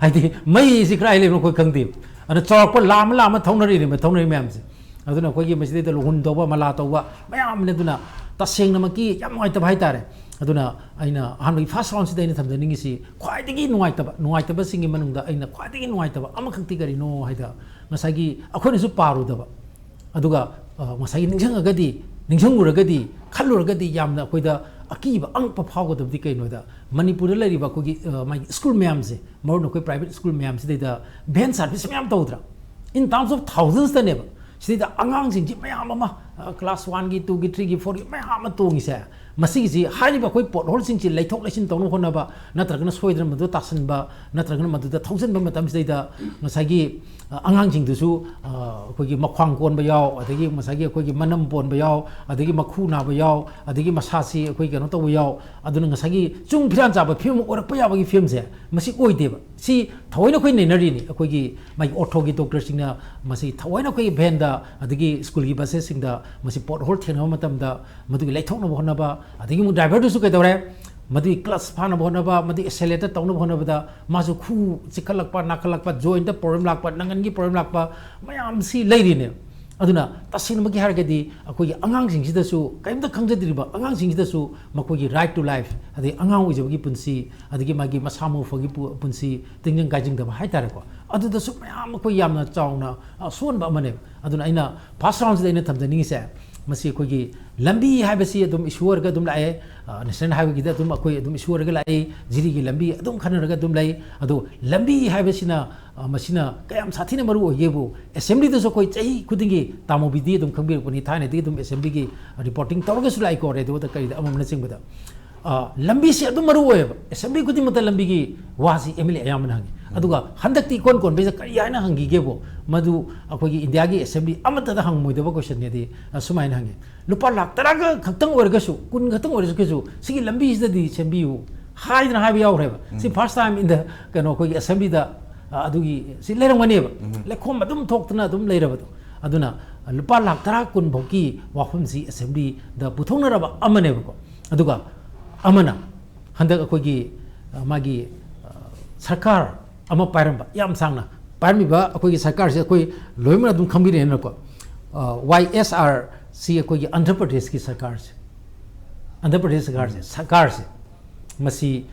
ꯍꯥꯏꯗꯤ ꯃꯩꯁꯤ ꯀꯗꯥꯏ ꯂꯩꯕꯅꯣ ꯑꯩꯈꯣꯏ ꯈꯪꯗꯦꯕ꯫ ꯑꯗꯨꯅ ꯆꯥꯎꯔꯥꯛꯄ ꯂꯥꯝ ꯑꯃ ꯂꯥꯝ ꯑꯃ ꯊꯧꯅꯔꯤꯅꯦꯕ, ꯊꯧꯅꯔꯤ ꯃꯌꯥꯝꯁꯦ꯫ ꯑꯗꯨꯅ ꯑꯩꯈꯣꯏꯒꯤ ꯃꯁꯤꯗꯩꯗ ꯂꯨꯍꯨꯟ ꯇꯧꯕ, ꯃꯂꯥ ꯇꯧꯕ ꯃꯌꯥꯝꯅꯤ꯫ ꯑꯗꯨꯅ ꯇꯁꯦꯡꯅꯃꯛꯀꯤ ꯌꯥꯝ ꯅꯨꯡꯉꯥꯏꯇꯕ ꯍꯥꯏꯇꯥꯔꯦ꯫ ꯑꯗꯨꯅ ꯑꯩꯅ ꯑꯍꯥꯟꯕꯒꯤ first roundꯁꯤꯗ ꯑꯩꯅ ꯊꯝꯖꯅꯤꯡꯉꯤꯁꯤ ꯈ꯭ꯋꯥꯏꯗꯒꯤ ꯅꯨꯡꯉꯥꯏꯇꯕ, ꯅꯨꯡꯉꯥꯏꯇꯕꯁꯤꯡꯒꯤ ꯃꯅꯨꯡꯗ ꯑꯩꯅ ꯈ꯭ꯋꯥꯏꯗꯒꯤ ꯅꯨꯡꯉꯥꯏꯇꯕ ꯑꯃꯈꯛꯇꯤ ꯀꯔꯤꯅꯣ ꯍꯥꯏꯗ, ꯉꯁꯥꯏꯒꯤ ꯑꯩꯈꯣꯏꯅꯁꯨ ꯄꯥꯔꯨꯗꯕ, ꯑꯗꯨꯒ, ꯑ, ꯉꯁꯥꯏꯒꯤ ꯅꯤꯡꯁꯤꯡꯉꯒꯗꯤ, ꯅꯤꯡꯁꯤꯡꯉꯨꯔꯒꯗꯤ, ꯈꯜꯂꯨꯔꯒꯗꯤ ꯌꯥꯝꯅ ꯑꯩꯈꯣꯏꯗ ꯑꯀꯤꯕ ꯑꯉꯛꯄ ꯐꯥꯎꯒꯗꯕꯗꯤ ꯀꯩꯅꯣꯗ, ꯃꯅꯤꯄꯨꯔꯗ ꯂꯩꯔꯤꯕ ꯑꯩꯈꯣꯏꯒꯤ, ꯑ, ꯃꯥꯒꯤ ꯁ꯭ꯀꯨꯜ ꯃꯌꯥꯝꯁꯦ, ꯃꯔꯨ ꯑꯣꯏꯅ ꯑꯩꯈꯣꯏ private ꯁ꯭ꯀꯨꯜ ꯃꯌꯥꯝꯁꯤꯗꯩꯗ van service ꯃꯌꯥꯝ ꯇꯧꯗ꯭ꯔꯥ? In terms of thousandsꯇꯅꯦꯕ꯫ ꯁꯤꯗꯩꯗ ꯑꯉꯥꯡꯁꯤꯡꯁꯤ ꯃꯌꯥꯝ ꯑꯃ, ꯑ, class oneꯒꯤ, twoꯒꯤ, threeꯒꯤ, fourꯒꯤ ꯃꯌꯥꯝ ꯑꯃ ꯇꯣꯡꯉꯤꯁꯦ꯫ ꯃꯁꯤꯒꯤꯁꯤ ꯍꯥꯏꯔꯤꯕ ꯑꯩꯈꯣꯏ ꯄꯣꯠ ꯍꯣꯜꯁꯤꯡꯁꯤ ꯂꯩꯊꯣꯛ ꯂꯩꯁꯤꯟ ꯇꯧꯅꯕ ꯍꯣꯠꯅꯕ, ꯅꯠꯇ꯭ꯔꯒꯅ ꯁꯣꯏꯗꯅ ꯃꯗꯨ ꯇꯥꯁꯟꯕ, ꯅꯠꯇ꯭ꯔꯒꯅ ꯃꯗꯨꯗ ꯊꯧꯖꯤꯟꯕ ꯃꯇꯝꯁꯤꯗꯩꯗ ꯉꯁꯥꯏꯒꯤ, ꯑ, ꯑꯉꯥꯡꯁꯤꯡꯗꯨꯁꯨ, ꯑ, ꯑꯩꯈꯣꯏꯒꯤ ꯃꯈ꯭ꯋꯥꯡ ꯀꯣꯟꯕ ꯌꯥꯎ, ꯑꯗꯒꯤ ꯉꯁꯥꯏꯒꯤ ꯑꯩꯈꯣꯏꯒꯤ ꯃꯅꯝ ꯄꯣꯟꯕ ꯌꯥꯎ, ꯑꯗꯒꯤ ꯃꯈꯨ ꯅꯥꯕ ꯌꯥꯎ, ꯑꯗꯒꯤ ꯃꯁꯥꯁꯤ ꯑꯩꯈꯣꯏ ꯀꯩꯅꯣ ꯇꯧꯕ ꯌꯥꯎ꯫ ꯑꯗꯨꯅ ꯉꯁꯥꯏꯒꯤ ꯆꯨꯡ ꯐꯤꯔꯥꯟ ꯆꯥꯕ ꯐꯤꯕꯝ ꯑꯃ ꯑꯣꯏꯔꯛꯄ ꯌꯥꯕꯒꯤ ꯐꯤꯕꯝꯁꯦ ꯃꯁꯤ ꯑꯣꯏꯗꯦꯕ꯫ ꯁꯤ ꯊꯑꯣꯏꯅ ꯑꯩꯈꯣꯏ ꯅꯩꯅꯔꯤꯅꯤ꯫ ꯑꯩꯈꯣꯏꯒꯤ ꯃꯥꯒꯤ orthoꯒꯤ doctorꯁꯤꯡꯅ ꯃꯁꯤ ꯊꯑꯣꯏꯅ ꯑꯩꯈꯣꯏꯒꯤ vanꯗ ꯑꯗꯒꯤ ꯁ꯭ꯀꯨꯜꯒꯤ busꯁꯤꯡꯗ ꯃꯁꯤ ꯄꯣꯠ ꯍꯣꯜ ꯊꯦꯡꯅꯕ ꯃꯇꯝꯗ ꯃꯗꯨꯒꯤ ꯂꯩꯊꯣꯛꯅꯕ ꯍꯣꯠꯅꯕ, ꯑꯗꯒꯤ ꯑꯃꯨꯛ driverꯗꯨꯁꯨ ꯀꯩꯗꯧꯔꯦ, ꯃꯗꯨꯒꯤ ꯀ꯭ꯂꯆ ꯐꯥꯅꯕ ꯍꯣꯠꯅꯕ, ꯃꯗꯨꯒꯤ ꯑꯦꯁꯦꯂꯦꯇꯔ ꯇꯧꯅꯕ ꯍꯣꯠꯅꯕꯗ ꯃꯥꯁꯨ ꯈꯨ ꯆꯤꯛꯈꯠꯂꯛꯄ, ꯅꯥꯀꯠꯂꯛꯄ, ꯖꯣꯏꯟꯗ ꯄ꯭ꯔꯣꯕ꯭ꯂꯦꯝ ꯂꯥꯛꯄ, ꯅꯪꯒꯟꯒꯤ ꯄ꯭ꯔꯣꯕ꯭ꯂꯦꯝ ꯂꯥꯛꯄ ꯃꯌꯥꯝꯁꯤ ꯂꯩꯔꯤꯅꯦ꯫ ꯑꯗꯨꯅ ꯇꯁꯦꯡꯅꯃꯛꯀꯤ ꯍꯥꯏꯔꯒꯗꯤ ꯑꯩꯈꯣꯏꯒꯤ ꯑꯉꯥꯡꯁꯤꯡꯁꯤꯗꯁꯨ, ꯀꯔꯤꯝꯇ ꯈꯪꯖꯗ꯭ꯔꯤꯕ ꯑꯉꯥꯡꯁꯤꯡꯁꯤꯗꯁꯨ ꯃꯈꯣꯏꯒꯤ right to life, ꯑꯗꯩ ꯑꯉꯥꯡ ꯑꯣꯏꯖꯕꯒꯤ ꯄꯨꯟꯁꯤ, ꯑꯗꯒꯤ ꯃꯥꯒꯤ ꯃꯁꯥ ꯃꯎ ꯐꯕꯒꯤ ꯄꯨ-, ꯄꯨꯟꯁꯤ, ꯇꯤꯡꯖꯪ ꯀꯥꯏꯖꯪꯗꯕ ꯍꯥꯏꯇꯥꯔꯦꯀꯣ, ꯑꯗꯨꯗꯁꯨ ꯃꯌꯥꯝ ꯑꯩꯈꯣꯏ ꯌꯥꯝꯅ ꯆꯥꯎꯅ ꯑꯁꯣꯟꯕ ꯑꯃꯅꯦꯕ꯫ ꯑꯗꯨꯅ ꯑꯩꯅ ꯐꯥꯔꯁ ꯔꯥꯎꯟꯁꯤꯗ ꯑꯩꯅ ꯊꯝꯖꯅꯤꯡꯉꯤꯁꯦ, ꯃꯁꯤ ꯑꯩꯈꯣꯏꯒꯤ ꯂꯝꯕꯤ ꯍꯥꯏꯕꯁꯤ ꯑꯗꯨꯝ ꯏꯁꯨ ꯑꯣꯏꯔꯒ ꯑꯗꯨꯝ ꯂꯥꯛꯑꯦ꯫ ꯅꯦꯁꯅꯦꯜ ꯍꯥꯏꯋꯦꯒꯤꯗ ꯑꯗꯨꯝ ꯑꯩꯈꯣꯏ ꯑꯗꯨꯝ ꯏꯁꯨ ꯑꯣꯏꯔꯒ ꯂꯥꯛꯏ, ꯖꯤꯔꯤꯒꯤ ꯂꯝꯕꯤ ꯑꯗꯨꯝ ꯈꯟꯅꯔꯒ ꯑꯗꯨꯝ ꯂꯩ꯫ ꯑꯗꯣ ꯂꯝꯕꯤ ꯍꯥꯏꯕꯁꯤꯅ, ꯑ, ꯃꯁꯤꯅ ꯀꯌꯥꯝ ꯁꯥꯊꯤꯅ ꯃꯔꯨ ꯑꯣꯏꯒꯦꯕꯨ, ꯑꯦꯁꯦꯝꯕ꯭ꯂꯤꯗꯁꯨ ꯑꯩꯈꯣꯏ ꯆꯍꯤ ꯈꯨꯗꯤꯡꯒꯤ, ꯇꯥꯃꯣ ꯕꯤꯗꯤ ꯑꯗꯨꯝ ꯈꯪꯕꯤꯔꯛꯄꯅꯤ, ꯊꯥꯏꯅꯗꯤ ꯑꯗꯨꯝ ꯑꯦꯁꯦꯝꯕ꯭ꯂꯤꯒꯤ ꯔꯤꯄꯣꯔꯇꯤꯡ ꯇꯧꯔꯒꯁꯨ ꯂꯥꯛꯏꯀꯣ, ꯔꯦꯗꯤꯑꯣꯗ ꯀꯔꯤꯗ ꯑꯃ ꯑꯃꯅꯆꯤꯡꯕꯗ꯫ ꯑ, ꯂꯝꯕꯤꯁꯤ ꯑꯗꯨꯝ ꯃꯔꯨ ꯑꯣꯏꯌꯦꯕ꯫ ꯑꯦꯁꯦꯝꯕ꯭ꯂꯤ ꯈꯨꯗꯤꯡꯃꯛꯇ ꯂꯝꯕꯤꯒꯤ ꯋꯥꯁꯤ ꯑꯦꯝ ꯑꯦꯜ ꯑꯦ ꯑꯌꯥꯝꯕꯅ ꯍꯪꯉꯤ꯫ ꯑꯗꯨꯒ ꯍꯟꯗꯛꯇꯤ ꯏꯀꯣꯟ ꯀꯣꯟꯕꯁꯤꯗ ꯀꯔꯤ ꯍꯥꯏꯅ ꯍꯪꯈꯤꯒꯦꯕꯨ, ꯃꯗꯨ ꯑꯩꯈꯣꯏꯒꯤ ꯏꯟꯗꯤꯌꯥꯒꯤ ꯑꯦꯁꯦꯝꯕ꯭ꯂꯤ ꯑꯃꯠꯇꯗ ꯍꯪꯉꯝꯃꯣꯏꯗꯕ ꯀꯣꯏꯁꯟꯅꯦꯗꯤ, ꯑ, ꯁꯨꯃꯥꯏꯅ ꯍꯪꯉꯤ, "ꯂꯨꯄꯥ ꯂꯥꯛ ꯇꯔꯥꯒ ꯈꯛꯇꯪ ꯑꯣꯏꯔꯒꯁꯨ, ꯀꯨꯟ ꯈꯛꯇꯪ ꯑꯣꯏꯔꯒꯁꯨ, ꯁꯤꯒꯤ ꯂꯝꯕꯤꯁꯤꯗꯗꯤ ꯁꯦꯝꯕꯤꯌꯨ" ꯍꯥꯏꯗꯅ ꯍꯥꯏꯕ ꯌꯥꯎꯈ꯭ꯔꯦꯕ꯫ ꯁꯤ ꯎꯝ꯫ ꯐꯥꯔꯁ ꯇꯥꯏꯝ ꯏꯟ ꯗ, ꯀꯩꯅꯣ, ꯑꯩꯈꯣꯏꯒꯤ ꯑꯦꯁꯦꯝꯕ꯭ꯂꯤꯗ, ꯑ, ꯑꯗꯨꯒꯤ ꯁꯤ ꯂꯩꯔꯝꯒꯅꯦꯕ꯫ ꯎꯝ꯫ ꯂꯩꯈꯣꯝ ꯑꯗꯨꯝ ꯊꯣꯛꯇꯅ ꯑꯗꯨꯝ ꯂꯩꯔꯕꯗꯣ꯫ ꯑꯗꯨꯅ ꯂꯨꯄꯥ ꯂꯥꯛ ꯇꯔꯥ ꯀꯨꯟ ꯐꯥꯎꯀꯤ ꯋꯥꯐꯝꯁꯤ ꯑꯦꯁꯦꯝꯕ꯭ꯂꯤꯗ ꯄꯨꯊꯣꯛꯅꯔꯕ ꯑꯃꯅꯦꯕꯀꯣ꯫ ꯑꯗꯨꯒ ꯑꯃꯅ ꯍꯟꯗꯛ ꯑꯩꯈꯣꯏꯒꯤ, ꯑ, ꯃꯥꯒꯤ, ꯑ, ꯁꯔꯀꯥꯔ ꯑꯃ ꯄꯥꯏꯔꯝꯕ ꯌꯥꯝ ꯁꯥꯡꯅ ꯄꯥꯏꯔꯝꯃꯤꯕ ꯑꯩꯈꯣꯏꯒꯤ ꯁꯔꯀꯥꯔꯁꯦ ꯑꯩꯈꯣꯏ ꯂꯣꯏꯅꯃꯛ ꯑꯗꯨꯝ ꯈꯪꯕꯤꯔꯦꯅꯀꯣ꯫ ꯑ, ꯋꯥꯏ ꯑꯦꯁ ꯑꯥꯔ ꯁꯤ ꯑꯩꯈꯣꯏꯒꯤ ꯑꯟꯙ꯭ꯔ ꯄ꯭ꯔꯗꯦꯁꯀꯤ ꯁꯔꯀꯥꯔꯁꯦ, ꯑꯟꯙ꯭ꯔ ꯄ꯭ꯔꯗꯦꯁ ꯁꯔꯀꯥꯔꯁꯦ, ꯁꯔꯀꯥꯔꯁꯦ ꯃꯁꯤ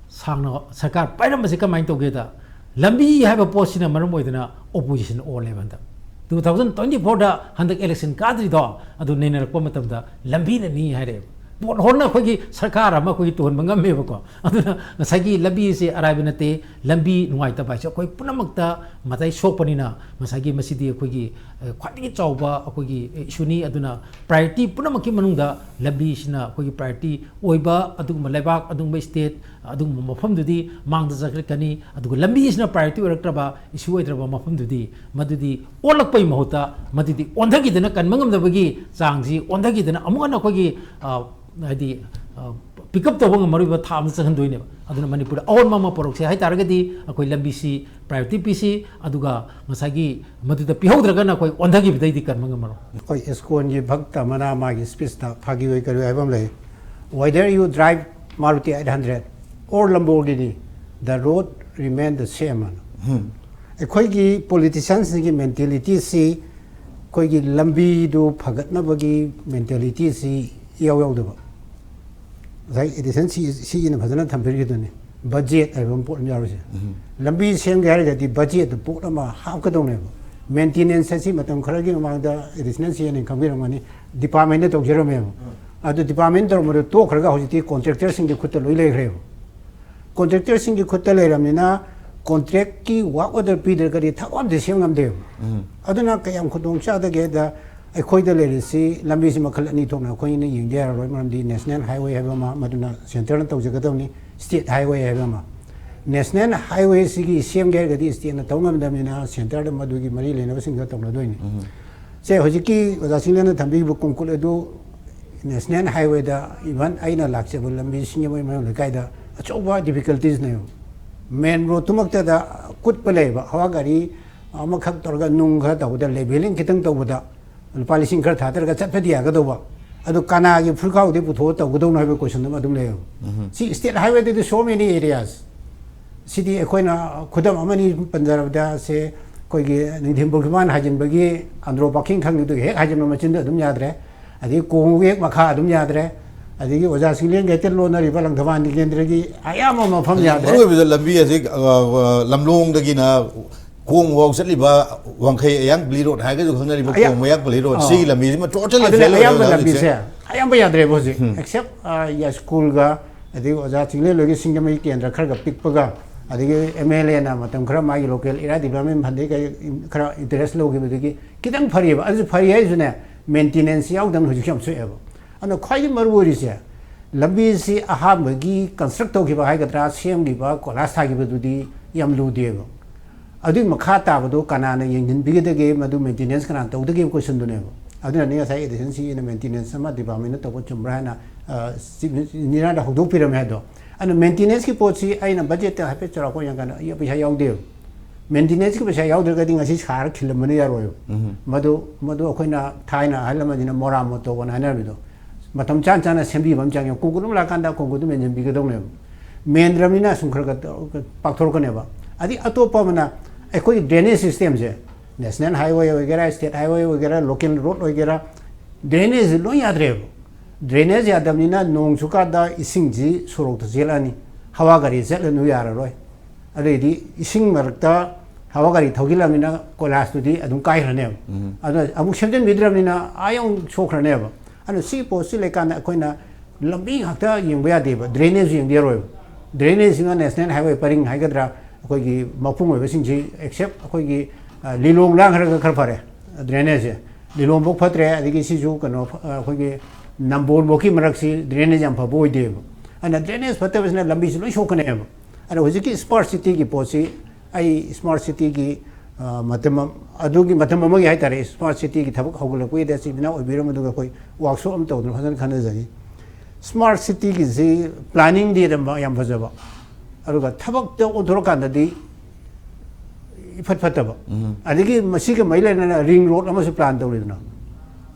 ꯁꯥꯡꯅ ꯁꯔꯀꯥꯔ ꯄꯥꯏꯔꯝꯕꯁꯦ ꯀꯃꯥꯏꯅ ꯇꯧꯒꯦꯗ, ꯂꯝꯕꯤ ꯍꯥꯏꯕ ꯄꯣꯠꯁꯤꯅ ꯃꯔꯝ ꯑꯣꯏꯗꯅ ꯑꯣꯄꯣꯖꯤꯁꯟ ꯑꯣꯜꯂꯦꯕ ꯍꯟꯗꯛ꯫ ꯇꯨ ꯊꯥꯎꯖꯟ ꯇ꯭ꯋꯦꯟꯇꯤ ꯐꯣꯔꯗ ꯍꯟꯗꯛ ꯏꯂꯦꯛꯁꯟ ꯀꯥꯗ꯭ꯔꯤꯗꯣ, ꯑꯗꯨ ꯅꯩꯅꯔꯛꯄ ꯃꯇꯝꯗ ꯂꯝꯕꯤꯅꯅꯤ ꯍꯥꯏꯔꯛꯑꯦꯕ꯫ ꯄꯣꯠ ꯍꯣꯟꯅ ꯑꯩꯈꯣꯏꯒꯤ ꯁꯔꯀꯥꯔ ꯑꯃ ꯑꯩꯈꯣꯏꯒꯤ ꯇꯨꯍꯟꯕ ꯉꯝꯃꯦꯕꯀꯣ꯫ ꯑꯗꯨꯅ ꯉꯁꯥꯏꯒꯤ ꯂꯝꯕꯤꯁꯦ ꯑꯔꯥꯏꯕ ꯅꯠꯇꯦ꯫ ꯂꯝꯕꯤ ꯅꯨꯡꯉꯥꯏꯇꯕ ꯍꯥꯏꯁꯦ ꯑꯩꯈꯣꯏ ꯄꯨꯝꯅꯃꯛꯇ ꯃꯇꯩ ꯁꯣꯛꯄꯅꯤꯅ, ꯉꯁꯥꯏꯒꯤ ꯃꯁꯤꯗꯤ ꯑꯩꯈꯣꯏꯒꯤ, ꯑ, ꯈ꯭ꯋꯥꯏꯗꯒꯤ ꯆꯥꯎꯕ ꯑꯩꯈꯣꯏꯒꯤ ꯏꯁꯨꯅꯤ꯫ ꯑꯗꯨꯅ ꯄ꯭ꯔꯥꯏꯌꯣꯔꯤꯇꯤ ꯄꯨꯝꯅꯃꯛꯀꯤ ꯃꯅꯨꯡꯗ ꯂꯝꯕꯤꯁꯤꯅ ꯑꯩꯈꯣꯏꯒꯤ ꯄ꯭ꯔꯥꯏꯌꯣꯔꯤꯇꯤ ꯑꯣꯏꯕ, ꯑꯗꯨꯒꯨꯝꯕ ꯂꯩꯕꯥꯛ, ꯑꯗꯨꯒꯨꯝꯕ ꯁ꯭ꯇꯦꯠ, ꯑꯗꯨꯒꯨꯝꯕ ꯃꯐꯝꯗꯨꯗꯤ ꯃꯥꯡꯗ ꯆꯠꯈ꯭ꯔꯛꯀꯅꯤ꯫ ꯑꯗꯨꯒ ꯂꯝꯕꯤꯁꯤꯅ ꯄ꯭ꯔꯥꯏꯌꯣꯔꯤꯇꯤ ꯑꯣꯏꯔꯛꯇ꯭ꯔꯕ, ꯏꯁꯨ ꯑꯣꯏꯗ꯭ꯔꯕ ꯃꯐꯝꯗꯨꯗꯤ ꯃꯗꯨꯗꯤ ꯑꯣꯜꯂꯛꯄꯒꯤ ꯃꯍꯨꯠꯇ ꯃꯗꯨꯗꯤ ꯑꯣꯟꯊꯈꯤꯗꯅ ꯀꯟꯕ ꯉꯝꯗꯕꯒꯤ ꯆꯥꯡꯁꯤ ꯑꯣꯟꯊꯈꯤꯗꯅ ꯑꯃꯨꯛ ꯍꯟꯅ ꯑꯩꯈꯣꯏꯒꯤ, ꯑ, ꯍꯥꯏꯗꯤ, ꯑ, ꯄꯤꯛ ꯑꯞ ꯇꯧꯕ ꯉꯝꯃꯔꯣꯏꯕ ꯊꯥꯛ ꯑꯃꯗ ꯆꯪꯍꯟꯗꯣꯏꯅꯦꯕ꯫ ꯑꯗꯨꯅ ꯃꯅꯤꯄꯨꯔꯗ ꯑꯑꯣꯟꯕ ꯑꯃ ꯄꯨꯔꯛꯁꯦ ꯍꯥꯏ ꯇꯥꯔꯒꯗꯤ ꯑꯩꯈꯣꯏ ꯂꯝꯕꯤꯁꯤ ꯄ꯭ꯔꯥꯏꯌꯣꯔꯤꯇꯤ ꯄꯤꯁꯤ, ꯑꯗꯨꯒ ꯉꯁꯥꯏꯒꯤ ꯃꯗꯨꯗ ꯄꯤꯍꯧꯗ꯭ꯔꯒꯅ ꯑꯩꯈꯣꯏ ꯑꯣꯟꯊꯈꯤꯕꯗꯩꯗꯤ ꯀꯟꯕ ꯉꯝꯃꯔꯣꯏ꯫ ꯑꯩꯈꯣꯏ ꯏꯁꯀꯣꯟꯒꯤ ꯚꯛꯇ ꯑꯃꯅ ꯃꯥꯒꯤ ꯁ꯭ꯄꯤꯆꯇ ꯐꯥꯒꯤ ꯑꯣꯏ ꯀꯔꯤ ꯑꯣꯏ ꯍꯥꯏꯕ ꯑꯃ ꯂꯩ, "Whether you drive Maruti eight hundred or Lamborghini, the road remain the same ꯑꯅ꯫ ꯑꯩꯈꯣꯏꯒꯤ ꯄꯣꯂꯤꯇꯤꯁꯤꯌꯥꯟꯁꯤꯡꯒꯤ ꯃꯦꯟꯇꯦꯂꯤꯇꯤꯁꯤ ꯑꯩꯈꯣꯏꯒꯤ ꯂꯝꯕꯤꯗꯨ ꯐꯒꯠꯅꯕꯒꯤ ꯃꯦꯟꯇꯦꯂꯤꯇꯤꯁꯤ ꯏꯌꯥꯎ ꯌꯥꯎꯗꯕ꯫ ꯉꯁꯥꯏ ꯑꯦꯗꯤꯁꯟ ꯁꯤ ꯁꯤꯒꯤꯅ ꯐꯖꯅ ꯊꯝꯕꯤꯔꯤꯗꯨꯅꯤ꯫ ꯕꯖꯦꯠ ꯍꯥꯏꯕ ꯑꯃ ꯄꯣꯠ ꯑꯃ ꯌꯥꯎꯔꯤꯁꯦ꯫ ꯂꯝꯕꯤ ꯁꯦꯝꯒꯦ ꯍꯥꯏꯔꯒꯗꯤ ꯕꯖꯦꯠꯇ ꯄꯣꯠ ꯑꯃ ꯍꯥꯞꯀꯗꯧꯅꯦꯕ꯫ ꯃꯦꯟꯇꯦꯅꯦꯟꯁ ꯑꯁꯤ ꯃꯇꯝ ꯈꯔꯒꯤ ꯃꯃꯥꯡꯗ ꯑꯦꯗꯤꯁꯅꯦꯜ ꯁꯤ ꯑꯦꯟ ꯈꯪꯕꯤꯔꯝꯒꯅꯤ, ꯗꯤꯄꯥꯔꯠꯃꯦꯟꯗ ꯇꯧꯖꯔꯝꯃꯦꯕ꯫ ꯑꯗꯨ ꯗꯤꯄꯥꯔꯠꯃꯦꯟ ꯇꯧꯔꯝꯕꯗꯨ ꯇꯣꯛꯈ꯭ꯔꯒ ꯍꯧꯖꯤꯛꯇꯤ ꯀꯣꯟꯇ꯭ꯔꯦꯛꯇꯔꯁꯤꯡꯒꯤ ꯈꯨꯠꯇ ꯂꯣꯏ ꯂꯩꯈ꯭ꯔꯦꯕ꯫ ꯀꯣꯟꯇ꯭ꯔꯦꯛꯇꯔꯁꯤꯡꯒꯤ ꯈꯨꯠꯇ ꯂꯩꯔꯕꯅꯤꯅ ꯀꯣꯟꯇ꯭ꯔꯦꯛꯀꯤ ꯋꯥꯔꯛ ꯑꯣꯔꯗꯔ ꯄꯤꯗ꯭ꯔꯒꯗꯤ ꯊꯕꯛ ꯑꯝꯇ ꯁꯦꯝ ꯉꯝꯗꯦꯕ꯫ ꯑꯗꯨꯅ ꯀꯌꯥꯝ ꯈꯨꯗꯣꯡ ꯆꯥꯗꯒꯦꯗ, ꯑꯩꯈꯣꯏꯗ ꯂꯩꯔꯤꯁꯤ ꯂꯝꯕꯤꯁꯤ ꯃꯈꯜ ꯑꯅꯤ ꯊꯣꯛꯅ ꯑꯩꯈꯣꯏꯅ ꯌꯦꯡꯗ ꯌꯥꯔꯔꯣꯏ꯫ ꯃꯔꯝꯗꯤ ꯅꯦꯁꯅꯦꯜ ꯍꯥꯏꯋꯦ ꯍꯥꯏꯕ ꯑꯃ, ꯃꯗꯨꯅ ꯁꯦꯟꯇꯔꯅ ꯇꯧꯖꯒꯗꯕꯅꯤ, ꯁ꯭ꯇꯦꯠ ꯍꯥꯏꯋꯦ ꯍꯥꯏꯕ ꯑꯃ꯫ ꯅꯦꯁꯅꯦꯜ ꯍꯥꯏꯋꯦꯁꯤꯒꯤ ꯁꯦꯝꯒꯦ ꯍꯥꯏꯔꯒꯗꯤ ꯁ꯭ꯇꯦꯠꯅ ꯇꯧ ꯉꯝꯗꯕꯅꯤꯅ ꯁꯦꯟꯇꯔꯗ ꯃꯗꯨꯒꯤ ꯃꯔꯤ ꯂꯩꯅꯕꯁꯤꯡꯗ ꯇꯧꯅꯗꯣꯏꯅꯤ꯫ ꯁꯦ, ꯍꯧꯖꯤꯛꯀꯤ ꯑꯣꯖꯥ ꯆꯤꯡꯂꯦꯟꯅ ꯊꯝꯕꯤꯈꯤꯕ ꯀꯣꯡꯀꯨꯠ ꯑꯗꯨ ꯅꯦꯁꯅꯦꯜ ꯍꯥꯏꯋꯦꯗ, ꯏꯚꯟ ꯑꯩꯅ ꯂꯥꯛꯆꯕ ꯂꯝꯕꯤ ꯁꯤꯡꯖꯃꯩ ꯃꯌꯣꯟ ꯂꯩꯀꯥꯏꯗ ꯑꯆꯧꯕ ꯗꯤꯐꯤꯀꯜꯇꯤꯁꯅꯦꯕ꯫ ꯃꯦꯟ ꯔꯣꯗꯇꯨꯃꯛꯇꯗ ꯀꯨꯠꯄ ꯂꯩꯌꯦꯕ, ꯍꯋꯥ ꯒꯥꯔꯤ ꯑꯃꯈꯛ ꯇꯧꯔꯒ ꯅꯨꯡ ꯈꯔ ꯇꯧꯕꯗ, ꯂꯦꯚꯦꯂꯤꯡ ꯈꯤꯇꯪ ꯇꯧꯕꯗ ꯂꯨꯄꯥ ꯂꯤꯁꯤꯡ ꯈꯔ ꯊꯥꯗꯔꯒ ꯆꯠꯄꯗꯤ ꯌꯥꯒꯗꯧꯕ, ꯑꯗꯨ ꯀꯅꯥꯒꯤ ꯐꯨꯔꯈꯥꯎꯗꯤ ꯄꯨꯊꯣꯛꯑ ꯇꯧꯒꯗꯧꯅꯣ ꯍꯥꯏꯕ ꯀꯣꯏꯁꯟ ꯑꯃ ꯑꯗꯨꯝ ꯂꯩꯌꯦꯕ꯫ ꯁꯤ ꯁ꯭ꯇꯦꯠ ꯍꯥꯏꯋꯦꯗꯗꯤ so many areas꯫ ꯁꯤꯗꯤ ꯑꯩꯈꯣꯏꯅ ꯈꯨꯗꯝ ꯑꯃꯅꯤ ꯄꯟꯖꯔꯕꯗ, ꯁꯦ, ꯑꯩꯈꯣꯏꯒꯤ ꯅꯤꯡꯊꯦꯝ ꯄꯨꯈ꯭ꯔꯤꯃꯥꯟ ꯍꯥꯏꯖꯤꯟꯕꯒꯤ ꯑꯟꯗ꯭ꯔꯣ ꯄꯥꯀꯤꯡ ꯊꯪꯉꯤꯗꯨꯒꯤ ꯍꯦꯛ ꯍꯥꯏꯖꯤꯟꯕ ꯃꯆꯤꯟꯗ ꯑꯗꯨꯝ ꯌꯥꯗ꯭ꯔꯦ, ꯑꯗꯒꯤ ꯀꯣꯡꯒꯤ ꯍꯦꯛ ꯃꯈꯥ ꯑꯗꯨꯝ ꯌꯥꯗ꯭ꯔꯦ, ꯑꯗꯒꯤ ꯑꯣꯖꯥ ꯆꯤꯡꯂꯦꯟꯒ ꯍꯦꯛꯇ ꯂꯣꯟꯅꯔꯤꯕ ꯂꯪꯊꯕꯥꯜ ꯀꯦꯟꯗ꯭ꯔꯒꯤ ꯑꯌꯥꯝꯕ ꯃꯐꯝ ꯌꯥꯗ꯭ꯔꯦ꯫ ꯃꯔꯨꯑꯣꯏꯕꯗ ꯂꯝꯕꯤ ꯑꯁꯤ, ꯑ, ꯑ, ꯂꯝꯂꯣꯡꯗꯒꯤꯅ ꯀꯣꯡ ꯐꯥꯎ ꯆꯠꯂꯤꯕ ꯋꯥꯡꯈꯩ ꯑꯌꯥꯡ ꯄꯂꯤ ꯔꯣꯗ ꯍꯥꯏꯔꯒꯁꯨ ꯈꯪꯅꯔꯤꯕ ꯑꯌꯥ-, ꯀꯣꯡ ꯃꯌꯥꯡ ꯄꯂꯤ ꯔꯣꯗ, ꯑꯥ꯫ ꯁꯤꯒꯤ ꯂꯝꯕꯤꯁꯤꯃ totally ꯑꯗꯨꯅ fail ꯑꯣꯏꯔꯦ ꯑꯌꯥꯝꯕ ꯍꯧꯖꯤꯛ ꯂꯝꯕꯤꯁꯦ, ꯍꯧꯖꯤꯛꯁꯦ꯫ ꯑꯌꯥꯝꯕ ꯌꯥꯗ꯭ꯔꯦꯕ ꯍꯧꯖꯤꯛ꯫ ꯎꯝ꯫ Except, ꯑ, ꯌꯥꯏꯁ꯭ꯀꯨꯜꯒ ꯑꯗꯒꯤ ꯑꯣꯖꯥ ꯆꯤꯡꯂꯦꯟ ꯂꯣꯏꯒꯤ ꯁꯤꯡꯖꯃꯩ ꯀꯦꯟꯗ꯭ꯔ ꯈꯔꯒ ꯄꯤꯛꯄꯒ, ꯑꯗꯒꯤ ꯑꯦꯝ ꯑꯦꯜ ꯑꯦꯅ ꯃꯇꯝ ꯈꯔ ꯃꯥꯒꯤ ꯂꯣꯀꯦꯜ ꯑꯦꯔꯤꯌꯥ ꯗꯤꯕꯂꯞꯃꯦꯟ ꯐꯟꯗꯒꯤ ꯀꯩ ꯈꯔ ꯏꯟꯇꯔꯦꯁ ꯂꯧꯈꯤꯕꯗꯒꯤ ꯈꯤꯇꯪ ꯐꯔꯤꯕ꯫ ꯑꯗꯨꯁꯨ ꯐꯔꯤ ꯍꯥꯏꯁꯤꯅꯦ, ꯃꯦꯟꯇꯦꯅꯦꯟꯁ ꯌꯥꯎꯗꯅ ꯍꯧꯖꯤꯛꯁꯨ ꯌꯥꯝ ꯁꯣꯛꯑꯦꯕ꯫ ꯑꯗꯨꯅ ꯈ꯭ꯋꯥꯏꯗꯒꯤ ꯃꯔꯨ ꯑꯣꯏꯔꯤꯁꯦ, ꯂꯝꯕꯤꯁꯤ ꯑꯍꯥꯟꯕꯒꯤ ꯀꯟꯁꯇ꯭ꯔꯛ ꯇꯧꯈꯤꯕ ꯍꯥꯏꯒꯗ꯭ꯔꯥ, ꯁꯦꯝꯈꯤꯕ, ꯀꯣꯏꯂꯥꯁ ꯊꯥꯈꯤꯕꯗꯨꯗꯤ ꯌꯥꯝ ꯂꯨꯗꯦꯕ꯫ ꯑꯗꯨꯒꯤ ꯃꯈꯥ ꯇꯥꯕꯗꯣ ꯀꯅꯥꯅ ꯌꯦꯡꯁꯤꯟꯕꯤꯒꯗꯒꯦ, ꯃꯗꯨ ꯃꯦꯟꯇꯦꯅꯦꯟꯁ ꯀꯅꯥꯅ ꯇꯧꯗꯒꯦ ꯀꯣꯏꯁꯟꯗꯨꯅꯦꯕ꯫ ꯑꯗꯨꯅꯅꯦ ꯉꯁꯥꯏ ꯑꯦꯗꯤꯁꯟ ꯁꯤ ꯏꯅ ꯃꯦꯟꯇꯦꯅꯦꯟꯁ ꯑꯃ ꯗꯤꯄꯥꯔꯠꯃꯦꯟꯅ ꯇꯧꯕ ꯆꯨꯝꯕ꯭ꯔꯥ ꯍꯥꯏꯅ, ꯑ, ꯆꯤꯐ ꯏꯟꯖꯤꯅꯤꯌꯥꯔꯗ ꯍꯧꯗꯣꯛꯄꯤꯔꯝꯃꯦ ꯍꯥꯏꯗꯣ꯫ ꯑꯗꯨꯅ ꯃꯦꯟꯇꯦꯅꯦꯟꯁꯀꯤ ꯄꯣꯠꯁꯤ ꯑꯩꯅ ꯕꯖꯦꯠꯇ ꯍꯥꯏꯐꯦꯠ ꯆꯥꯎꯔꯥꯛꯄ ꯌꯦꯡꯀꯥꯟꯗ ꯑꯩ ꯄꯩꯁꯥ ꯌꯥꯎꯗꯦꯕ꯫ ꯃꯦꯟꯇꯦꯅꯦꯟꯁꯀꯤ ꯄꯩꯁꯥ ꯌꯥꯎꯗ꯭ꯔꯒꯗꯤ ꯉꯁꯤ ꯁꯥꯔ ꯈꯤꯜꯂꯝꯕꯅ ꯌꯥꯔꯣꯏꯕ꯫ ꯃꯗꯨ, ꯃꯗꯨ ꯑꯩꯈꯣꯏꯅ ꯊꯥꯏꯅ ꯑꯍꯜ ꯂꯃꯟꯁꯤꯡꯅ ꯃꯣꯔꯥ ꯃꯣꯇꯣꯛ ꯑꯅ ꯍꯥꯏꯅꯔꯝꯃꯤꯗꯣ꯫ ꯃꯇꯝ ꯆꯥꯅ ꯆꯥꯅ ꯁꯦꯝꯕꯤꯕ ꯑꯃ ꯆꯪꯉꯦ꯫ ꯀꯣꯡꯀ꯭ꯔꯤꯠ ꯑꯃ ꯂꯥꯛꯀꯥꯟꯗ ꯀꯣꯡꯀ꯭ꯔꯤꯠꯇꯨ ꯃꯦꯟꯁꯤꯟꯕꯤꯒꯗꯧꯅꯦꯕ꯫ ꯃꯦꯟꯗ꯭ꯔꯕꯅꯤꯅ ꯁꯨꯝ ꯈꯔ ꯈꯔ ꯇꯧꯔꯒ ꯄꯥꯛꯊꯣꯔꯛꯀꯅꯦꯕ꯫ ꯑꯗꯩ ꯑꯇꯣꯞꯄ ꯑꯃꯅ ꯑꯩꯈꯣꯏꯒꯤ drainage systemꯁꯦ, national highway ꯑꯣꯏꯒꯦꯔꯥ, state highway ꯑꯣꯏꯒꯦꯔꯥ, local road ꯑꯣꯏꯒꯦꯔꯥ, drainage ꯂꯣꯏ ꯌꯥꯗ꯭ꯔꯦꯕ꯫ Drainage ꯌꯥꯗꯕꯅꯤꯅ ꯅꯣꯡ ꯆꯨꯀꯥꯟꯗ ꯏꯁꯤꯡꯁꯤ ꯁꯣꯔꯣꯛꯇ ꯆꯦꯜꯂꯛꯑꯅꯤ, ꯍꯋꯥ ꯒꯥꯔꯤ ꯆꯠꯂꯅꯨ ꯌꯥꯔꯔꯣꯏ꯫ ꯑꯗꯩꯗꯤ ꯏꯁꯤꯡ ꯃꯔꯛꯇ ꯍꯋꯥ ꯒꯥꯔꯤ ꯊꯧꯖꯤꯜꯂꯕꯅꯤꯅ ꯀꯣꯏꯂꯥꯁꯇꯨꯗꯤ ꯑꯗꯨꯝ ꯀꯥꯏꯈ꯭ꯔꯅꯦꯕ꯫ ꯎꯝ꯫ ꯑꯗꯨꯅ ꯑꯃꯨꯛ ꯁꯦꯝꯖꯤꯟꯕꯤꯗ꯭ꯔꯕꯅꯤꯅ ꯑꯥ ꯌꯧ ꯁꯣꯛꯈ꯭ꯔꯅꯦꯕ꯫ ꯑꯗꯨꯅ ꯁꯤ ꯄꯣꯠꯁꯤ ꯂꯩꯀꯥꯟꯗ ꯑꯩꯈꯣꯏꯅ ꯂꯝꯕꯤ ꯈꯛꯇ ꯌꯦꯡꯕ ꯌꯥꯗꯦꯕ, drainage ꯌꯦꯡꯕ ꯌꯥꯔꯣꯏꯕ꯫ Drainageꯁꯤꯅ national highway ꯄꯔꯤꯡ ꯍꯥꯏꯒꯗ꯭ꯔꯥ, ꯑꯩꯈꯣꯏꯒꯤ ꯃꯄꯨꯡ ꯑꯣꯏꯕꯁꯤꯡꯁꯤ, except ꯑꯩꯈꯣꯏꯒꯤ, ꯑ, ꯂꯤꯂꯣꯡ ꯂꯥꯡꯈ꯭ꯔꯒ ꯈꯔ ꯐꯔꯦ drainageꯁꯦ꯫ ꯂꯤꯂꯣꯡꯐꯧ ꯐꯠꯇ꯭ꯔꯦ, ꯑꯗꯒꯤ ꯁꯤꯁꯨ ꯀꯩꯅꯣ, ꯑ, ꯑꯩꯈꯣꯏꯒꯤ ꯅꯝꯕꯣꯜꯐꯧꯒꯤ ꯃꯔꯛꯁꯤ drainage ꯌꯥꯝ ꯐꯕ ꯑꯣꯏꯗꯦꯕ꯫ ꯑꯗꯨꯅ drainage ꯐꯠꯇꯕꯁꯤꯅ ꯂꯝꯕꯤꯁꯤ ꯂꯣꯏ ꯁꯣꯛꯀꯅꯦꯕ꯫ ꯑꯗꯣ ꯍꯧꯖꯤꯛꯀꯤ smart cityꯒꯤ ꯄꯣꯠꯁꯤ ꯑꯩ smart cityꯒꯤ, ꯑ, ꯃꯇꯝ ꯑꯃ, ꯑꯗꯨꯒꯤ ꯃꯇꯝ ꯑꯃꯒꯤ ꯍꯥꯏꯇꯥꯔꯦ, smart cityꯒꯤ ꯊꯕꯛ ꯍꯧꯒꯠꯂꯛꯄꯒꯤꯗ ꯆꯤꯟ ꯏꯅꯥꯎ ꯑꯣꯏꯕꯤꯔꯝꯕꯗꯨꯒ ꯑꯩꯈꯣꯏ workshop ꯑꯃ ꯇꯧꯗꯅ ꯐꯖꯅ ꯈꯟꯅꯖꯩ꯫ Smart cityꯒꯤꯁꯤ planningꯗꯤ ꯑꯗꯨꯝ ꯌꯥꯝ ꯐꯖꯕ, ꯑꯗꯨꯒ ꯊꯕꯛꯇ ꯑꯣꯟꯊꯣꯔꯛꯀꯥꯟꯗꯗꯤ ꯏꯐꯠ ꯐꯠꯇꯕ꯫ ꯎꯝ꯫ ꯑꯗꯒꯤ ꯃꯁꯤꯒ ꯃꯔꯤ ꯂꯩꯅꯅ ring road ꯑꯃꯁꯨ plan ꯇꯧꯔꯤꯗꯅ,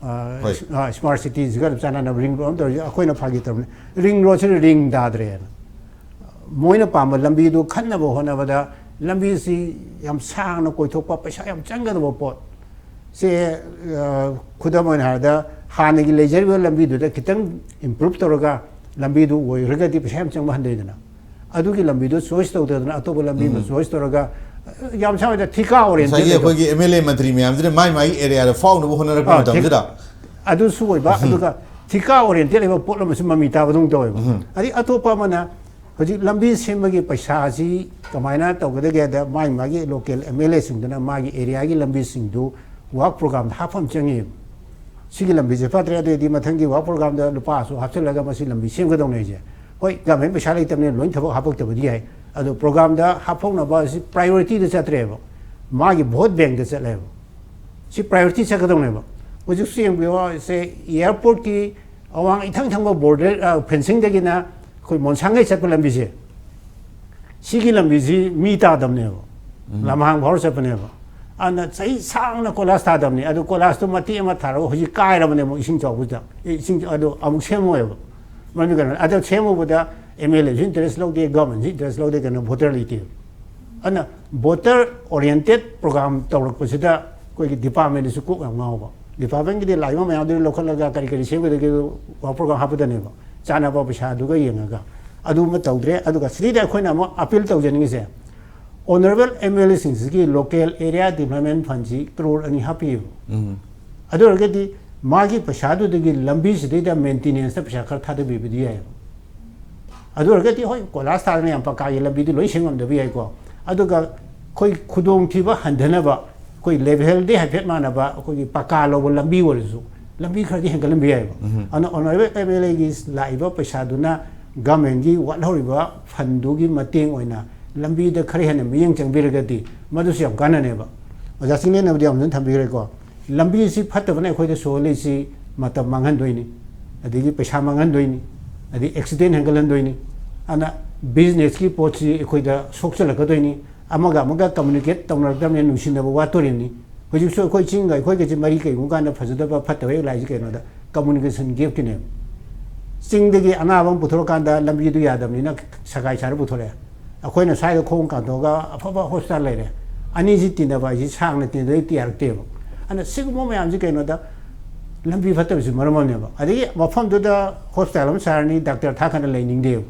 ꯑ, ꯍꯣꯏ꯫ ꯑ, smart cityꯁꯤꯒ ꯑꯗꯨꯝ ꯆꯥꯟꯅꯅꯕ ring road ꯑꯃ ꯇꯧꯔꯤꯁꯦ꯫ ꯑꯩꯈꯣꯏꯅ ꯐꯥꯒꯤ ꯇꯧꯔꯝꯃꯤ, ring roadꯁꯤꯅ ring ꯇꯥꯗ꯭ꯔꯦꯅ꯫ ꯃꯣꯏꯅ ꯄꯥꯝꯕ ꯂꯝꯕꯤꯗꯨ ꯈꯟꯅꯕ ꯍꯣꯠꯅꯕꯗ ꯂꯝꯕꯤꯁꯤ ꯌꯥꯝ ꯁꯥꯡꯅ ꯀꯣꯏꯊꯣꯛꯄ, ꯄꯩꯁꯥ ꯌꯥꯝ ꯆꯪꯒꯗꯕ ꯄꯣꯠ꯫ ꯁꯦ, ꯑ, ꯈꯨꯗꯝ ꯑꯣꯏꯅ ꯍꯥꯏꯔꯕꯗ, ꯍꯥꯟꯅꯒꯤ ꯂꯩꯖꯔꯤꯕ ꯂꯝꯕꯤꯗꯨꯗ ꯈꯤꯇꯪ improve ꯇꯧꯔꯒ ꯂꯝꯕꯤꯗꯨ ꯑꯣꯏꯈ꯭ꯔꯒꯗꯤ ꯄꯩꯁꯥ ꯌꯥꯝ ꯆꯪꯕ ꯍꯟꯊꯩꯗꯅ꯫ ꯑꯗꯨꯒꯤ ꯂꯝꯕꯤꯗꯨ choice ꯇꯧꯗꯗꯅ ꯑꯇꯣꯞꯄ ꯂꯝꯕꯤ ꯑꯃ ꯎꯝ꯫ Choice ꯇꯧꯔꯒ, ꯑ, ꯌꯥꯝ ꯁꯥꯡꯅ ꯊꯤꯀꯥ oriented ꯉꯁꯥꯏꯒꯤ ꯑꯣꯏꯕ꯫ ꯑꯩꯈꯣꯏꯒꯤ MLA ꯃꯟꯇ꯭ꯔꯤ ꯃꯌꯥꯝꯁꯤꯅ ꯃꯥꯏ ꯃꯥꯏꯒꯤ areaꯗ ꯐꯥꯎꯅꯕ ꯍꯣꯠꯅꯔꯛꯄ ꯑꯥ, ꯊꯤꯛ-, ꯃꯇꯝꯁꯤꯗ꯫ ꯑꯗꯨꯁꯨ ꯑꯣꯏꯕ, ꯎꯝ꯫ ꯑꯗꯨꯒ ꯊꯤꯀꯥ oriented ꯑꯣꯏꯕ ꯄꯣꯠ ꯑꯃꯁꯨ ꯃꯃꯤ ꯇꯥꯕꯗꯧꯅ ꯇꯧꯋꯦꯕ꯫ ꯎꯝ꯫ ꯑꯗꯩ ꯑꯇꯣꯞꯄ ꯑꯃꯅ ꯍꯧꯖꯤꯛ ꯂꯝꯕꯤ ꯁꯦꯝꯕꯒꯤ ꯄꯩꯁꯥꯁꯤ ꯀꯃꯥꯏꯅ ꯇꯧꯒꯗꯒꯦꯗ ꯃꯥꯒꯤ ꯃꯥꯒꯤ local MLAꯁꯤꯡꯗꯨꯅ ꯃꯥꯒꯤ areaꯒꯤ ꯂꯝꯕꯤꯁꯤꯡꯗꯨ work programꯗ ꯍꯥꯞꯄ ꯑꯃ ꯆꯪꯉꯦꯕ꯫ ꯁꯤꯒꯤ ꯂꯝꯕꯤꯁꯦ ꯐꯠꯇ꯭ꯔꯦ, ꯑꯗꯨꯑꯣꯏꯗꯤ ꯃꯊꯪꯒꯤ work programꯗ ꯂꯨꯄꯥꯁꯨ ꯍꯥꯞꯆꯤꯜꯂꯒ ꯃꯁꯤ ꯂꯝꯕꯤ ꯁꯦꯝꯒꯗꯧꯅꯦ ꯍꯥꯏꯁꯦ꯫ ꯍꯣꯏ, government ꯄꯩꯁꯥ ꯂꯩꯇꯕꯅꯤꯅ ꯂꯣꯏ ꯊꯕꯛ ꯍꯥꯞꯄꯛꯇꯕꯗꯤ ꯌꯥꯏ, ꯑꯗꯣ programꯗ ꯍꯥꯞꯍꯧꯅꯕ ꯑꯁꯤ priorityꯗ ꯆꯠꯇ꯭ꯔꯦꯕ, ꯃꯥꯒꯤ vote bankꯇ ꯆꯠꯂꯦꯕ꯫ ꯁꯤ priority ꯆꯠꯀꯗꯧꯅꯦꯕ꯫ ꯍꯧꯖꯤꯛꯁꯨ ꯌꯦꯡꯕꯤꯌꯣ, ꯁꯦ airportꯀꯤ ꯑꯋꯥꯡ ꯏꯊꯪ ꯊꯪꯕ border, ꯑ, fencingꯗꯒꯤꯅ ꯑꯩꯈꯣꯏ ꯃꯣꯟꯁꯥꯡꯒꯩ ꯆꯠꯄ ꯂꯝꯕꯤꯁꯦ, ꯁꯤꯒꯤ ꯂꯝꯕꯤꯁꯤ ꯃꯤ ꯇꯥꯗꯕꯅꯦꯕ, ꯎꯝ꯫ ꯂꯝꯍꯥꯡ ꯐꯥꯎꯔ ꯆꯠꯄꯅꯦꯕ꯫ ꯑꯗꯨꯅ ꯆꯍꯤ ꯁꯥꯡꯅ ꯀꯣꯏꯂꯥꯁ ꯊꯥꯗꯕꯅꯤ꯫ ꯑꯗꯨ ꯀꯣꯏꯂꯥꯁꯇꯨ ꯃꯇꯦꯛ ꯑꯃ ꯊꯥꯔꯒ ꯍꯧꯖꯤꯛ ꯀꯥꯏꯔꯕꯅꯦ ꯑꯃꯨꯛ ꯏꯁꯤꯡ ꯆꯥꯎꯕꯁꯤꯗ꯫ ꯑꯦ, ꯏꯁꯤꯡ ꯑꯗꯨ ꯑꯃꯨꯛ ꯁꯦꯝꯃꯣꯏꯕ꯫ ꯃꯔꯝꯗꯤ ꯀꯩꯅꯣ, ꯑꯗꯨ ꯁꯦꯝꯃꯨꯕꯗ MLAꯁꯨ interest ꯂꯧꯗꯦ, governmentꯁꯨ interest ꯂꯧꯗꯦ, ꯀꯩꯅꯣ, voter ꯂꯩꯇꯦ꯫ ꯑꯗꯨꯅ voter oriented program ꯇꯧꯔꯛꯄꯁꯤꯗ ꯑꯩꯈꯣꯏꯒꯤ departmentꯗꯁꯨ ꯀꯣꯛ ꯌꯥꯝ ꯉꯥꯎꯕ꯫ Departmentꯀꯤꯗꯤ ꯂꯥꯛꯏꯕ ꯃꯌꯥꯝꯗꯨ ꯂꯧꯈꯠꯂꯒ ꯀꯔꯤ ꯀꯔꯤ ꯁꯦꯝꯒꯗꯒꯦ work program ꯍꯥꯞꯄꯗꯅꯦꯕ꯫ ꯆꯥꯅꯕ ꯄꯩꯁꯥꯗꯨꯒ ꯌꯦꯡꯉꯒ꯫ ꯑꯗꯨ ꯑꯃ ꯇꯧꯗ꯭ꯔꯦ꯫ ꯑꯗꯨꯒ ꯁꯤꯗꯩꯗ ꯑꯩꯈꯣꯏꯅ ꯑꯃꯨꯛ appeal ꯇꯧꯖꯅꯤꯡꯉꯤꯁꯦ, honourable MLAꯁꯤꯡꯁꯤꯒꯤ local area development fundꯁꯤ crore ꯑꯅꯤ ꯍꯥꯞꯄꯤꯌꯦꯕ꯫ ꯑꯗꯨ ꯑꯣꯏꯔꯒꯗꯤ ꯃꯥꯒꯤ ꯄꯩꯁꯥꯗꯨꯗꯒꯤ ꯂꯝꯕꯤꯁꯤꯗꯩꯗ maintenanceꯇ ꯄꯩꯁꯥ ꯈꯔ ꯊꯥꯗꯕꯤꯕꯗꯤ ꯌꯥꯏꯌꯦꯕ꯫ ꯑꯗꯨ ꯑꯣꯏꯔꯒꯗꯤ ꯍꯣꯏ, ꯀꯣꯏꯂꯥꯁ ꯊꯥꯗꯅ ꯌꯥꯝ ꯄꯀꯥꯒꯤ ꯂꯝꯕꯤꯗꯤ ꯂꯣꯏ ꯁꯦꯝꯉꯝꯗꯕ ꯌꯥꯏꯀꯣ꯫ ꯑꯗꯨꯒ ꯑꯩꯈꯣꯏ ꯈꯨꯗꯣꯡꯊꯤꯕ ꯍꯟꯊꯅꯕ ꯑꯩꯈꯣꯏ levelꯗꯤ ꯍꯥꯏꯐꯦꯠ ꯃꯥꯟꯅꯕ ꯑꯩꯈꯣꯏꯒꯤ ꯄꯀꯥ ꯂꯧꯕ ꯂꯝꯕꯤ ꯑꯣꯏꯔꯁꯨ ꯂꯝꯕꯤ ꯈꯔꯗꯤ ꯍꯦꯟꯒꯠꯍꯟꯕ ꯌꯥꯏꯌꯦꯕ꯫ ꯑꯗꯨꯅ honourable MLAꯒꯤ ꯂꯥꯛꯏꯕ ꯄꯩꯁꯥꯗꯨꯅ governmentꯀꯤ ꯋꯥꯠꯍꯧꯔꯤꯕ fundꯗꯨꯒꯤ ꯃꯇꯦꯡ ꯑꯣꯏꯅ ꯂꯝꯕꯤꯗ ꯈꯔ ꯍꯦꯟꯅ ꯃꯤꯠꯌꯦꯡ ꯆꯪꯕꯤꯔꯒꯗꯤ ꯃꯗꯨꯁꯨ ꯌꯥꯝ ꯀꯥꯟꯅꯅꯦꯕ꯫ ꯑꯣꯖꯥ ꯆꯤꯡꯂꯦꯟꯅꯕꯨꯗꯤ ꯌꯥꯝ ꯐꯖꯅ ꯊꯝꯕꯤꯈ꯭ꯔꯦꯀꯣ꯫ ꯂꯝꯕꯤꯁꯤ ꯐꯠꯇꯕꯅ ꯑꯩꯈꯣꯏꯗ ꯁꯣꯛꯍꯜꯂꯤꯁꯤ ꯃꯇꯝ ꯃꯥꯡꯍꯟꯗꯣꯏꯅꯤ, ꯑꯗꯒꯤ ꯄꯩꯁꯥ ꯃꯥꯡꯍꯟꯗꯣꯏꯅꯤ, ꯑꯗꯩ accident ꯍꯦꯟꯒꯠꯍꯟꯗꯣꯏꯅꯤ꯫ ꯑꯗꯨꯅ businessꯀꯤ ꯄꯣꯠꯁꯤ ꯑꯩꯈꯣꯏꯗ ꯁꯣꯛꯆꯜꯂꯛꯀꯗꯣꯏꯅꯤ꯫ ꯑꯃꯒ ꯑꯃꯒ communicate ꯇꯧꯅꯔꯛꯇꯕꯅꯤꯅ ꯅꯨꯡꯁꯤꯅꯕ ꯋꯥꯠꯇꯣꯔꯤꯕꯅꯤ꯫ ꯍꯧꯖꯤꯛꯁꯨ ꯑꯩꯈꯣꯏ ꯆꯤꯡꯒ ꯑꯩꯈꯣꯏꯒꯁꯤ ꯃꯔꯤ ꯀꯩꯒꯨꯝꯕ ꯀꯥꯟꯗ ꯐꯖꯗꯕ ꯐꯠꯇꯕ ꯍꯦꯛ ꯂꯥꯛꯏꯁꯤ ꯀꯩꯅꯣꯗ communication gapꯀꯤꯅꯦꯕ꯫ ꯆꯤꯡꯗꯒꯤ ꯑꯅꯥꯕ ꯑꯃ ꯄꯨꯊꯣꯔꯀꯥꯟꯗ ꯂꯝꯕꯤꯗꯨ ꯌꯥꯗꯕꯅꯤꯅ ꯁꯒꯥꯏ ꯁꯥꯔ ꯄꯨꯊꯣꯔꯛꯑꯦ꯫ ꯑꯩꯈꯣꯏꯅ ꯁ꯭ꯋꯥꯏꯗ ꯈꯣꯡ ꯀꯥꯟꯊꯣꯛꯑꯒ ꯑꯐꯕ hospital ꯂꯩꯔꯦ꯫ ꯑꯅꯤꯁꯤ ꯇꯤꯟꯅꯕ ꯍꯥꯏꯁꯤ ꯁꯥꯡꯅ ꯇꯤꯟꯅꯗꯣꯏ ꯌꯥꯔꯛꯇꯦꯕ꯫ ꯑꯗꯨꯅ ꯁꯤꯒꯨꯝꯕ ꯃꯌꯥꯝꯁꯤ ꯀꯩꯅꯣꯗ ꯂꯝꯕꯤ ꯐꯠꯇꯕꯁꯤ ꯃꯔꯝ ꯑꯃꯅꯦꯕ꯫ ꯑꯗꯒꯤ ꯃꯐꯝꯗꯨꯗ hospital ꯑꯃ ꯁꯥꯔꯅꯤ, doctor ꯊꯥ ꯀꯟꯅ ꯂꯩꯅꯤꯡꯗꯦꯕ꯫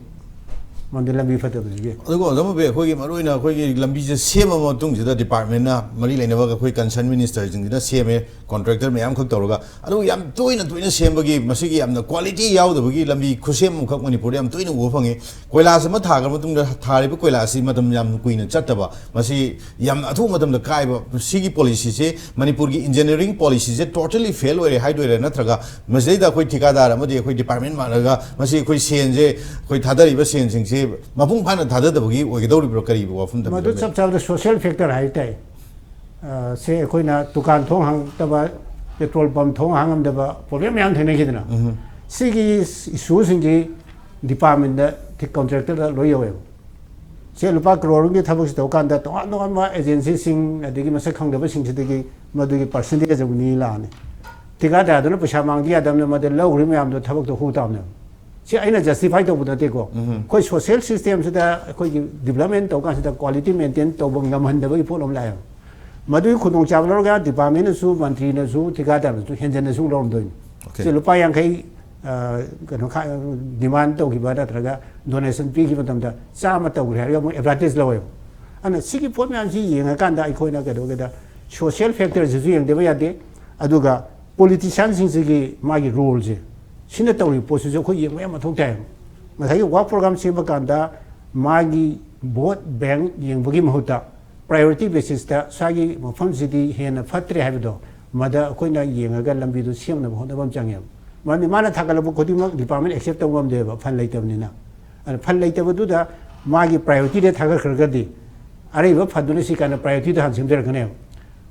ꯃꯔꯝꯗꯤ ꯂꯝꯕꯤ ꯐꯠꯇꯕꯁꯤꯒꯤ꯫ ꯑꯗꯨꯒ ꯑꯣꯖꯥ ꯃꯣꯕꯦ, ꯑꯩꯈꯣꯏꯒꯤ ꯃꯔꯨꯑꯣꯏꯅ ꯑꯩꯈꯣꯏꯒꯤ ꯂꯝꯕꯤꯁꯦ ꯁꯦꯝꯃꯕ ꯃꯇꯨꯡꯁꯤꯗ departmentꯅ ꯃꯔꯤ ꯂꯩꯅꯕ ꯑꯩꯈꯣꯏ concern ministerꯁꯤꯡꯁꯤꯅ ꯁꯦꯝꯃꯦ, contractor ꯃꯌꯥꯝꯈꯛ ꯇꯧꯔꯒ꯫ ꯑꯗꯨꯒ ꯌꯥꯝ ꯇꯣꯏꯅ ꯇꯣꯏꯅ ꯁꯦꯝꯕꯒꯤ ꯃꯁꯤꯒꯤ ꯌꯥꯝꯅ quality ꯌꯥꯎꯗꯕꯒꯤ ꯂꯝꯕꯤ ꯈꯨꯠꯁꯦꯝ ꯑꯃꯈꯛ ꯃꯅꯤꯄꯨꯔꯗ ꯌꯥꯝ ꯇꯣꯏꯅ ꯎꯕ ꯐꯪꯉꯤ꯫ ꯀꯣꯏꯂꯥꯁ ꯑꯃ ꯊꯥꯈ꯭ꯔ ꯃꯇꯨꯡꯗ ꯊꯥꯔꯤꯕ ꯀꯣꯏꯂꯥꯁꯁꯤ ꯃꯇꯝ ꯌꯥꯝ ꯀꯨꯏꯅ ꯆꯠꯇꯕ, ꯃꯁꯤ ꯌꯥꯝꯅ ꯑꯊꯨꯕ ꯃꯇꯝꯗ ꯀꯥꯏꯕ꯫ ꯁꯤꯒꯤ policyꯁꯦ, ꯃꯅꯤꯄꯨꯔꯒꯤ engineering policyꯁꯦ totally fail ꯑꯣꯏꯔꯦ ꯍꯥꯏꯗꯣꯏꯔꯥ, ꯅꯠꯇ꯭ꯔꯒ ꯃꯁꯤꯗꯩꯗ ꯑꯩꯈꯣꯏ ꯊꯤꯀꯥꯗꯥꯔ ꯑꯃꯗꯤ ꯑꯩꯈꯣꯏ department ꯃꯥꯟꯅꯔꯒ ꯃꯁꯤ ꯑꯩꯈꯣꯏ ꯁꯦꯟꯁꯦ, ꯑꯩꯈꯣꯏ ꯊꯥꯗꯔꯤꯕ ꯁꯦꯟꯁꯤꯡꯁꯦ ꯃꯄꯨꯡ ꯐꯥꯅ ꯊꯥꯗꯗꯕꯒꯤ ꯑꯣꯏꯒꯗꯧꯔꯤꯕ꯭ꯔꯥ? ꯀꯔꯤꯕꯨ ꯋꯥꯐꯝ ꯃꯗꯨ ꯊꯝꯕꯤꯔꯝꯃꯤ? ꯆꯞ ꯆꯥꯕꯗ social factor ꯍꯥꯏ ꯇꯥꯏ꯫ ꯑ, ꯁꯦ ꯑꯩꯈꯣꯏꯅ ꯗꯨꯀꯥꯟ ꯊꯣꯡ ꯍꯥꯡꯗꯕ, petrol pump ꯊꯣꯡ ꯍꯥꯡꯉꯝꯗꯕ problem ꯃꯌꯥꯝ ꯊꯦꯡꯅꯈꯤꯗꯅ꯫ ꯎꯝ꯫ ꯁꯤꯒꯤ issueꯁꯤꯡꯁꯤ departmentꯗ, contractorꯗ ꯂꯣꯏ ꯌꯧꯋꯦꯕ꯫ ꯁꯦ ꯂꯨꯄꯥ ꯀ꯭ꯔꯣꯔꯒꯤ ꯊꯕꯛꯁꯤ ꯇꯧꯀꯥꯟꯗ ꯇꯣꯉꯥꯟ ꯇꯣꯉꯥꯟꯕ ꯑꯦꯖꯦꯟꯁꯤꯁꯤꯡ ꯑꯗꯒꯤ ꯃꯁꯛ ꯈꯪꯗꯕꯁꯤꯡꯁꯤꯗꯒꯤ ꯃꯗꯨꯒꯤ ꯄꯥꯔꯁꯦꯟꯇꯦꯖ ꯑꯃꯅꯤ ꯂꯥꯛꯑꯅꯤ꯫ ꯊꯤꯀꯥꯗꯥꯔꯗꯨꯅ ꯄꯩꯁꯥ ꯃꯥꯡꯗ ꯌꯥꯗꯕꯅꯤꯅ ꯃꯗꯨ ꯂꯧꯈ꯭ꯔꯤꯕ ꯃꯌꯥꯝꯗꯣ ꯊꯕꯛꯇꯣ ꯍꯨ ꯇꯥꯕꯅꯦꯕ꯫ ꯁꯤ ꯑꯩꯅ ꯖꯁꯇꯤꯐꯥꯏ ꯇꯧꯕ ꯅꯠꯇꯦꯀꯣ꯫ ꯑꯩꯈꯣꯏ ꯁꯣꯁꯤꯌꯦꯜ ꯁꯤꯁꯇꯦꯝꯁꯤꯗ ꯑꯩꯈꯣꯏꯒꯤ ꯗꯤꯕꯂꯞꯃꯦꯟ ꯇꯧꯕ ꯀꯥꯟꯁꯤꯗ ꯀ꯭ꯋꯥꯂꯤꯇꯤ ꯃꯦꯟꯇꯦꯟ ꯇꯧꯕ ꯉꯝꯍꯟꯗꯕꯒꯤ ꯄꯣꯠ ꯑꯃ ꯂꯥꯛꯑꯦꯕ꯫ ꯃꯗꯨꯒꯤ ꯈꯨꯗꯣꯡꯆꯥꯕ ꯂꯧꯔꯒ ꯗꯤꯄꯥꯔꯠꯃꯦꯟꯅꯁꯨ, ꯃꯟꯇ꯭ꯔꯤꯅꯁꯨ, ꯊꯤꯀꯥꯗꯥꯔꯅꯁꯨ ꯍꯦꯟꯖꯟꯅꯁꯨ ꯂꯧꯔꯝꯗꯣꯏꯅꯤ꯫ Okay. ꯁꯤ ꯂꯨꯄꯥ ꯌꯥꯡꯈꯩ, ꯑ, ꯀꯩꯅꯣ ꯈꯥ-, ꯗꯤꯃꯥꯟ ꯇꯧꯈꯤꯕ ꯅꯠꯇ꯭ꯔꯒ ꯗꯣꯅꯦꯁꯟ ꯄꯤꯈꯤꯕ ꯃꯇꯝꯗ ꯆꯥꯝꯃ ꯇꯧꯈ꯭ꯔꯦ ꯍꯥꯏꯔꯒ ꯑꯃꯨꯛ ꯑꯦꯗꯚꯥꯟꯇꯦꯖ ꯂꯧꯋꯦꯕ꯫ ꯑꯗꯨꯅ ꯁꯤꯒꯤ ꯄꯣꯠ ꯃꯌꯥꯝꯁꯤ ꯌꯦꯡꯉꯀꯥꯟꯗ ꯑꯩꯈꯣꯏꯅ ꯀꯩꯗꯧꯒꯦꯗ, ꯁꯣꯁꯤꯌꯦꯜ ꯐꯦꯛꯇꯔꯁꯤꯁꯨ ꯌꯦꯡꯗꯕ ꯌꯥꯗꯦ꯫ ꯑꯗꯨꯒ ꯄꯣꯂꯤꯇꯤꯁꯤꯌꯥꯟꯁꯤꯡꯁꯤꯒꯤ ꯃꯥꯒꯤ ꯔꯣꯜꯁꯦ, ꯁꯤꯅ ꯇꯧꯔꯤꯕ ꯄꯣꯠꯁꯤꯁꯨ ꯑꯩꯈꯣꯏ ꯌꯦꯡꯕ ꯌꯥꯝ ꯃꯊꯧ ꯇꯥꯏ꯫ ꯉꯁꯥꯏꯒꯤ ꯋꯥꯔꯛ ꯄ꯭ꯔꯣꯒ꯭ꯔꯥꯝ ꯁꯦꯝꯕ ꯀꯥꯟꯗ ꯃꯥꯒꯤ ꯚꯣꯠ ꯕꯦꯡꯛ ꯌꯦꯡꯕꯒꯤ ꯃꯍꯨꯠꯇ ꯄ꯭ꯔꯥꯏꯌꯣꯔꯤꯇꯤ ꯕꯦꯁꯤꯁꯇ ꯁ꯭ꯋꯥꯏꯒꯤ ꯃꯐꯝꯁꯤꯗꯤ ꯍꯦꯟꯅ ꯐꯠꯇ꯭ꯔꯦ ꯍꯥꯏꯕꯗꯣ ꯃꯗ ꯑꯩꯈꯣꯏꯅ ꯌꯦꯡꯉꯒ ꯂꯝꯕꯤꯗꯨ ꯁꯦꯝꯅꯕ ꯍꯣꯠꯅꯕ ꯑꯃ ꯆꯪꯉꯦꯕ꯫ ꯃꯔꯝꯗꯤ ꯃꯥꯅ ꯊꯥꯒꯠꯂꯛꯄ ꯈꯨꯗꯤꯡꯃꯛ ꯗꯤꯄꯥꯔꯠꯃꯦꯟ ꯑꯦꯛꯁꯦꯞ ꯇꯧꯕ ꯉꯝꯗꯦꯕ, ꯐꯟ ꯂꯩꯇꯕꯅꯤꯅ꯫ ꯑꯗꯨꯅ ꯐꯟ ꯂꯩꯇꯕꯗꯨꯗ ꯃꯥꯒꯤ ꯄ꯭ꯔꯥꯏꯌꯣꯔꯤꯇꯤꯗ ꯊꯥꯒꯠꯈ꯭ꯔꯒꯗꯤ ꯑꯔꯩꯕ ꯐꯟꯗꯨꯅ ꯁꯤ ꯀꯥꯟꯗ ꯄ꯭ꯔꯥꯏꯌꯣꯔꯤꯇꯤꯗ ꯍꯥꯟꯅ ꯁꯦꯝꯖꯔꯛꯀꯅꯦꯕ꯫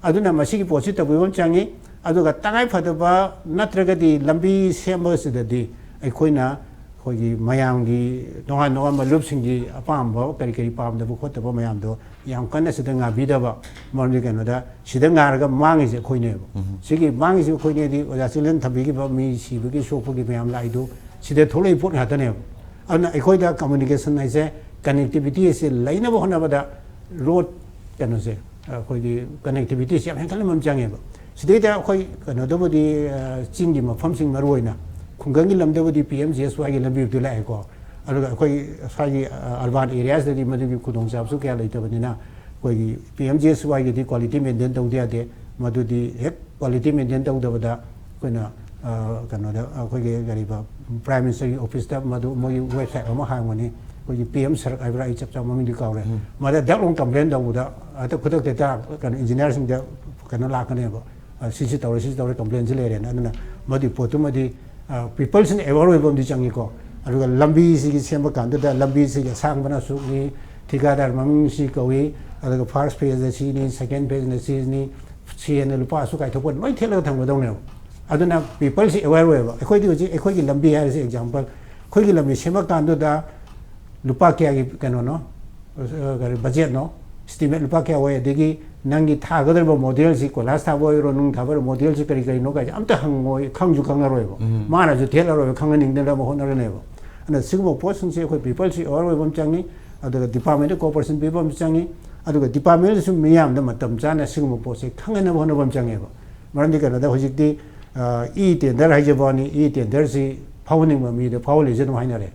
ꯑꯗꯨꯅ ꯃꯁꯤꯒꯤ ꯄꯣꯠꯁꯤ ꯇꯧꯕꯤꯕ ꯑꯃ ꯆꯪꯉꯤ꯫ ꯑꯗꯨꯒ ꯇꯉꯥꯏ ꯐꯗꯕ ꯅꯠꯇ꯭ꯔꯒꯗꯤ ꯂꯝꯕꯤ ꯁꯦꯝꯕꯁꯤꯗꯗꯤ ꯑꯩꯈꯣꯏꯅ ꯑꯩꯈꯣꯏꯒꯤ ꯃꯌꯥꯝꯒꯤ ꯇꯣꯉꯥꯟ ꯇꯣꯉꯥꯟꯕ ꯂꯨꯞꯁꯤꯡꯒꯤ ꯑꯄꯥꯝꯕ ꯀꯔꯤ ꯀꯔꯤ ꯄꯥꯝꯗꯕ ꯈꯣꯠꯇꯕ ꯃꯌꯥꯝꯗꯣ ꯌꯥꯝ ꯀꯟꯅ ꯁꯤꯗ ꯉꯥꯕꯤꯗꯕ, ꯃꯔꯝꯗꯤ ꯀꯩꯅꯣꯗ ꯁꯤꯗ ꯉꯥꯔꯒ ꯃꯥꯡꯉꯤꯁꯦ ꯑꯩꯈꯣꯏꯅꯦꯕ꯫ ꯁꯤꯒꯤ ꯃꯥꯡꯉꯤꯁꯦ ꯑꯩꯈꯣꯏꯅꯦꯗꯤ ꯑꯣꯖꯥ ꯆꯤꯡꯂꯦꯟ ꯊꯝꯕꯤꯈꯤꯕ ꯃꯤ ꯁꯤꯕꯒꯤ ꯁꯣꯛꯄꯒꯤ ꯃꯌꯥꯝ ꯂꯥꯛꯏꯗꯣ ꯁꯤꯗ ꯊꯣꯛꯂꯛꯏ ꯄꯣꯠ ꯉꯥꯛꯇꯅꯦꯕ꯫ ꯑꯗꯨꯅ ꯑꯩꯈꯣꯏꯗ ꯀꯝꯃꯨꯅꯤꯀꯦꯁꯟ ꯍꯥꯏꯁꯦ, ꯀꯅꯦꯛꯇꯤꯚꯤꯇꯤ ꯑꯁꯤ ꯂꯩꯅꯕ ꯍꯣꯠꯅꯕꯗ ꯔꯣꯗ ꯀꯩꯅꯣꯁꯦ, ꯑꯩꯈꯣꯏꯒꯤ ꯀꯅꯦꯛꯇꯤꯚꯤꯇꯤꯁꯦ ꯌꯥꯝ ꯍꯦꯟꯒꯠꯍꯟꯕ ꯑꯃ ꯆꯪꯉꯦꯕ꯫ ꯁꯤꯗꯩꯗ ꯑꯩꯈꯣꯏ ꯀꯩꯅꯣꯗꯕꯨꯗꯤ, ꯑ, ꯆꯤꯡꯒꯤ ꯃꯐꯝꯁꯤꯡ ꯃꯔꯨ ꯑꯣꯏꯅ ꯈꯨꯡꯒꯪꯒꯤ ꯂꯝꯗꯕꯨꯗꯤ ꯄꯤ ꯑꯦꯝ ꯖꯤ ꯑꯦꯁ ꯋꯥꯏꯒꯤ ꯂꯝꯕꯤꯕꯨꯗꯤ ꯂꯥꯛꯑꯦꯀꯣ꯫ ꯑꯗꯨꯒ ꯑꯩꯈꯣꯏ ꯁ꯭ꯋꯥꯏꯒꯤ, ꯑ, ꯑꯔꯕꯥꯟ ꯑꯦꯔꯤꯌꯥꯁꯤꯗꯗꯤ ꯃꯗꯨꯒꯤ ꯈꯨꯗꯣꯡꯆꯥꯕꯁꯨ ꯀꯌꯥ ꯂꯩꯇꯕꯅꯤꯅ ꯑꯩꯈꯣꯏꯒꯤ ꯄꯤ ꯑꯦꯝ ꯖꯤ ꯑꯦꯁ ꯋꯥꯏꯒꯤꯗꯤ ꯀ꯭ꯋꯥꯂꯤꯇꯤ ꯃꯦꯟꯇꯦꯟ ꯇꯧꯗ ꯌꯥꯗꯦ꯫ ꯃꯗꯨꯗꯤ ꯍꯦꯛ ꯀ꯭ꯋꯥꯂꯤꯇꯤ ꯃꯦꯟꯇꯦꯟ ꯇꯧꯗꯕꯗ ꯑꯩꯈꯣꯏꯅ, ꯑ, ꯀꯩꯅꯣꯗ ꯑꯩꯈꯣꯏꯒꯤ ꯀꯔꯤꯕ ꯄ꯭ꯔꯥꯏꯝ ꯃꯤꯅꯤꯁꯇꯔꯒꯤ ꯑꯣꯐꯤꯁꯇ ꯃꯗꯨ ꯃꯣꯏꯒꯤ ꯋꯦꯕꯁꯥꯏꯠ ꯑꯃ ꯍꯥꯡꯕꯅꯤ, ꯑꯩꯈꯣꯏꯒꯤ ꯄꯤ ꯑꯦꯝ ꯁꯔꯛ ꯍꯥꯏꯕ꯭ꯔꯥ, ꯑꯩ ꯆꯞ ꯆꯥꯕ ꯃꯃꯤꯡꯗꯤ ꯀꯥꯎꯔꯦ꯫ ꯃꯗ ꯗꯛ ꯂꯥꯎꯅ ꯀꯝꯄ꯭ꯂꯦꯟ ꯇꯧꯕꯗ ꯍꯦꯛꯇ ꯈꯨꯗꯛꯇ ꯍꯦꯛꯇ ꯀꯩꯅꯣ ꯏꯟꯖꯤꯅꯤꯌꯥꯔꯁꯤꯡꯗ ꯀꯩꯅꯣ ꯂꯥꯛꯀꯅꯦꯕ, "ꯑ, ꯁꯤꯁꯤ ꯇꯧꯔꯦ, ꯁꯤꯁꯤ ꯇꯧꯔꯦ, ꯀꯝꯄ꯭ꯂꯦꯟꯁꯤ ꯂꯩꯔꯦꯅ"꯫ ꯑꯗꯨꯅ ꯃꯗꯨꯒꯤ ꯄꯣꯠꯇꯨꯃꯗꯤ, ꯑ, ꯄꯤꯄꯜꯁꯤꯅ ꯑꯦꯋꯦꯌꯔ ꯑꯣꯏꯕ ꯑꯃꯗꯤ ꯆꯪꯉꯤꯀꯣ꯫ ꯑꯗꯨꯒ ꯂꯝꯕꯤꯁꯤꯒꯤ ꯁꯦꯝꯕ ꯀꯥꯟꯗꯨꯗ ꯂꯝꯕꯤꯁꯤꯒꯤ ꯑꯁꯥꯡꯕꯅ ꯑꯁꯨꯛꯅꯤ, ꯊꯤꯀꯥꯗꯥꯔ ꯃꯃꯤꯡꯁꯤ ꯀꯧꯏ, ꯑꯗꯨꯒ ꯐꯥꯔꯁ ꯐꯦꯖꯅ ꯁꯤꯅꯤ, ꯁꯦꯀꯦꯟ ꯐꯦꯖꯅ ꯁꯤꯅꯤ, ꯁꯤ ꯍꯦꯟꯅ ꯂꯨꯄꯥ ꯑꯁꯨꯛ ꯀꯥꯏꯊꯣꯛꯄ ꯂꯣꯏ ꯊꯦꯠꯂꯒ ꯊꯝꯒꯗꯧꯅꯦꯕ꯫ ꯑꯗꯨꯅ ꯄꯤꯄꯜꯁꯤ ꯑꯦꯋꯦꯌꯔ ꯑꯣꯏꯌꯦꯕ꯫ ꯑꯩꯈꯣꯏꯗꯤ ꯍꯧꯖꯤꯛ ꯑꯩꯈꯣꯏꯒꯤ ꯂꯝꯕꯤ ꯍꯥꯏꯔꯤꯁꯤ ꯑꯦꯛꯖꯥꯝꯄꯜ, ꯑꯩꯈꯣꯏꯒꯤ ꯂꯝꯕꯤ ꯁꯦꯝꯃꯛꯀꯥꯟꯗꯨꯗ ꯂꯨꯄꯥ ꯀꯌꯥꯒꯤ ꯀꯩꯅꯣꯅꯣ, ꯀꯔꯤ ꯕꯖꯦꯠꯅꯣ, ꯏꯁꯇꯤꯃꯦꯠ ꯂꯨꯄꯥ ꯀꯌꯥ ꯑꯣꯏ, ꯑꯗꯒꯤ ꯅꯪꯒꯤ ꯊꯥꯒꯗꯧꯔꯤꯕ ꯃꯣꯗꯦꯜꯁꯤ, ꯀꯣꯏꯂꯥꯁ ꯊꯥꯕ ꯑꯣꯏꯔꯣ, ꯅꯨꯡ ꯊꯥꯕ ꯑꯣꯏꯔꯣ, ꯃꯣꯗꯦꯜꯁꯤ ꯀꯔꯤ ꯀꯔꯤꯅꯣ ꯀꯥꯏꯁꯦ ꯑꯝꯇ ꯍꯪꯉꯣꯏ, ꯈꯪꯁꯨ ꯈꯪꯉꯔꯣꯏꯕ꯫ ꯃꯥꯅꯁꯨ ꯊꯦꯠꯂꯔꯣꯏꯕ, ꯈꯪꯍꯟꯅꯤꯡꯗꯅꯕ ꯍꯣꯠꯅꯔꯅꯦꯕ꯫ ꯑꯗꯨꯅ ꯁꯤꯒꯨꯝꯕ ꯄꯣꯠꯁꯤꯡꯁꯦ ꯑꯩꯈꯣꯏ ꯄꯤꯄꯜꯁꯤ ꯑꯦꯋꯥꯔ ꯑꯣꯏꯕ ꯑꯃ ꯆꯪꯉꯤ, ꯑꯗꯨꯒ ꯗꯤꯄꯥꯔꯠꯃꯦꯟꯗ ꯀꯣꯑꯣꯄꯔꯦꯁꯟ ꯄꯤꯕ ꯑꯃ ꯆꯪꯉꯤ, ꯑꯗꯨꯒ ꯗꯤꯄꯥꯔꯠꯃꯦꯟꯗꯁꯨ ꯃꯤꯌꯥꯝꯗ ꯃꯇꯝ ꯆꯥꯅ ꯁꯤꯒꯨꯝꯕ ꯄꯣꯠꯁꯦ ꯈꯪꯍꯟꯅꯕ ꯍꯣꯠꯅꯕ ꯑꯃ ꯆꯪꯉꯦꯕ꯫ ꯃꯔꯝꯗꯤ ꯀꯩꯅꯣꯗ ꯍꯧꯖꯤꯛꯇꯤ ꯏ ꯇꯦꯟꯗꯔ ꯍꯥꯏꯖꯕ ꯋꯥꯅꯤ, ꯏ ꯇꯦꯟꯗꯔꯁꯤ ꯐꯥꯎꯍꯟꯅꯤꯡꯕ ꯃꯤꯗ ꯐꯥꯎꯍꯜꯂꯤꯁꯦ ꯑꯗꯨꯝ ꯍꯥꯏꯅꯔꯦ꯫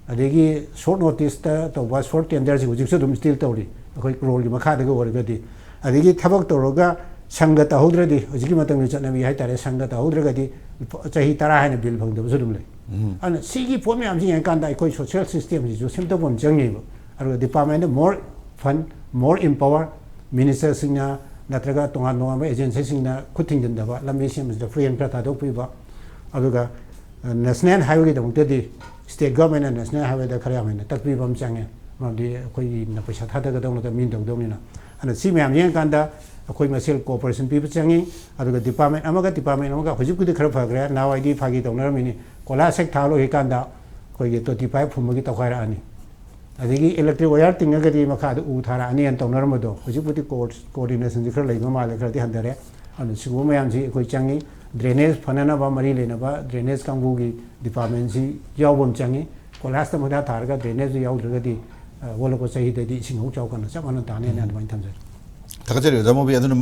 ꯑꯗꯒꯤ ꯁꯣꯔꯠ ꯅꯣꯇꯤꯁꯇ ꯇꯧꯕ ꯁꯣꯔꯠ ꯇꯦꯟꯗꯔꯁꯤ ꯍꯧꯖꯤꯛꯁꯨ ꯑꯗꯨꯝ ꯁ꯭ꯇꯤꯜ ꯇꯧꯔꯤ, ꯑꯩꯈꯣꯏ ꯀ꯭ꯔꯣꯔꯒꯤ ꯃꯈꯥꯗꯒ ꯑꯣꯏꯔꯒꯗꯤ꯫ ꯑꯗꯒꯤ ꯊꯕꯛ ꯇꯧꯔꯒ ꯁꯪꯒ ꯇꯧꯍꯧꯗ꯭ꯔꯗꯤ, ꯍꯧꯖꯤꯛꯀꯤ ꯃꯇꯝꯒꯤ ꯆꯠꯅꯕꯤ ꯍꯥꯏꯇꯥꯔꯦ, ꯁꯪꯒ ꯇꯧꯍꯧꯗ꯭ꯔꯒꯗꯤ ꯆꯍꯤ ꯇꯔꯥ ꯍꯥꯏꯅ ꯕꯤꯜ ꯐꯪꯗꯕꯁꯨ ꯑꯗꯨꯝ ꯂꯩ꯫ ꯑꯗꯨꯅ ꯁꯤꯒꯤ ꯄꯣꯠ ꯃꯌꯥꯝꯁꯤ ꯌꯦꯡꯉꯀꯥꯟꯗ ꯑꯩꯈꯣꯏ ꯁꯣꯁꯤꯌꯦꯜ ꯁꯤꯁꯇꯦꯝꯁꯤꯁꯨ ꯁꯦꯝꯗꯣꯛꯄ ꯑꯃ ꯆꯪꯉꯦꯕ꯫ ꯑꯗꯨꯒ ꯗꯤꯄꯥꯔꯠꯃꯦꯟꯗ more fund, more empower, ꯃꯤꯅꯤꯁꯇꯔꯁꯤꯡꯅ ꯅꯠꯇ꯭ꯔꯒ ꯇꯣꯉꯥꯟ ꯇꯣꯉꯥꯟꯕ ꯑꯦꯖꯦꯟꯁꯤꯁꯤꯡꯅ ꯈꯨꯠ ꯊꯤꯡꯖꯤꯟꯗꯕ, ꯂꯝꯕꯤ ꯁꯦꯝꯕꯁꯤꯗ ꯐ꯭ꯔꯤ ꯍꯦꯟ ꯈꯔ ꯊꯥꯗꯣꯛꯄꯤꯕ, ꯑꯗꯨꯒ ꯅꯦꯁꯅꯦꯜ ꯍꯥꯏꯋꯦꯒꯤꯗꯃꯛꯇꯗꯤ ꯁ꯭ꯇꯦꯠ ꯒꯚꯔꯟꯃꯦꯟꯠꯅ ꯅꯦꯁꯅꯦꯜ ꯍꯥꯏꯋꯦꯗ ꯈꯔ ꯌꯥꯝ ꯍꯦꯟꯅ ꯇꯛꯄꯤꯕ ꯑꯃ ꯆꯪꯉꯦ꯫ ꯃꯔꯝꯗꯤ ꯑꯩꯈꯣꯏꯅ ꯄꯩꯁꯥ ꯊꯥꯗꯒꯗꯧ ꯅꯠꯇꯕ, ꯃꯤꯅ ꯇꯧꯗꯧꯅꯤꯅ꯫ ꯑꯗꯨꯅ ꯁꯤ ꯃꯌꯥꯝ ꯌꯦꯡꯀꯥꯟꯗ ꯑꯩꯈꯣꯏ ꯃꯁꯦꯜ ꯀꯣꯑꯣꯄꯔꯦꯁꯟ ꯄꯤꯕ ꯆꯪꯉꯤ꯫ ꯑꯗꯨꯒ ꯗꯤꯄꯥꯔꯠꯃꯦꯟꯠ ꯑꯃꯒ ꯗꯤꯄꯥꯔꯠꯃꯦꯟꯠ ꯑꯃꯒ, ꯍꯧꯖꯤꯛꯄꯨꯗꯤ ꯈꯔ ꯐꯈ꯭ꯔꯦ, ꯅꯍꯥꯟꯋꯥꯏꯗꯤ ꯐꯥꯒꯤ ꯇꯧꯅꯔꯝꯃꯤꯅꯤ, ꯀꯣꯏꯂꯥꯁ ꯍꯦꯛ ꯊꯥ ꯂꯣꯏꯈꯤꯀꯥꯟꯗ ꯑꯩꯈꯣꯏꯒꯤ ꯇꯣꯇꯤ ꯄꯥꯏꯞ ꯐꯨꯝꯕꯒꯤ ꯇꯧꯈꯥꯏꯔꯛꯑꯅꯤ, ꯑꯗꯒꯤ ꯏꯂꯦꯛꯇ꯭ꯔꯤꯛ ꯋꯥꯌꯔ ꯇꯤꯡꯉꯒꯗꯤ ꯃꯈꯥꯗ ꯎ ꯊꯥꯔꯛꯑꯅꯤꯅ ꯇꯧꯅꯔꯝꯕꯗꯣ, ꯍꯧꯖꯤꯛꯄꯨꯗꯤ ꯀꯣꯑꯣꯔ-, ꯀꯣꯑꯣꯔꯗꯤꯅꯦꯁꯟꯁꯤ ꯈꯔ ꯂꯩꯕ ꯃꯥꯜꯂꯦ, ꯈꯔꯗꯤ ꯍꯟꯊꯔꯦ꯫ ꯑꯗꯨꯅ ꯁꯤꯒꯨꯝꯕ ꯃꯌꯥꯝꯁꯤ ꯑꯩꯈꯣꯏ ꯆꯪꯉꯤ꯫ ꯗ꯭ꯔꯦꯅꯦꯖ ꯐꯅꯅꯕ ꯃꯔꯤ ꯂꯩꯅꯕ ꯗ꯭ꯔꯦꯅꯦꯖ ꯀꯥꯡꯕꯨꯒꯤ ꯗꯤꯄꯥꯔꯠꯃꯦꯟꯁꯤ ꯌꯥꯎꯕ ꯑꯃ ꯆꯪꯉꯤ꯫ ꯀꯣꯏꯂꯥꯁꯇ ꯃꯈꯥ ꯊꯥꯔꯒ ꯗ꯭ꯔꯦꯅꯦꯖꯇꯨ ꯌꯥꯎꯗ꯭ꯔꯒꯗꯤ, ꯑ, ꯑꯣꯜꯂꯛꯄ ꯆꯍꯤꯗꯗꯤ ꯏꯁꯤꯡ ꯑꯃꯨꯛ ꯆꯥꯎꯈꯠꯅ ꯆꯞ ꯃꯥꯟꯅ ꯇꯥꯅꯦꯅ ꯑꯗꯨꯃꯥꯏꯅ ꯊꯝꯖꯒꯦ꯫ ꯊꯥꯒꯠꯆꯔꯤ ꯑꯣꯖꯥ ꯃꯣꯕꯤ꯫ ꯑꯗꯨꯅ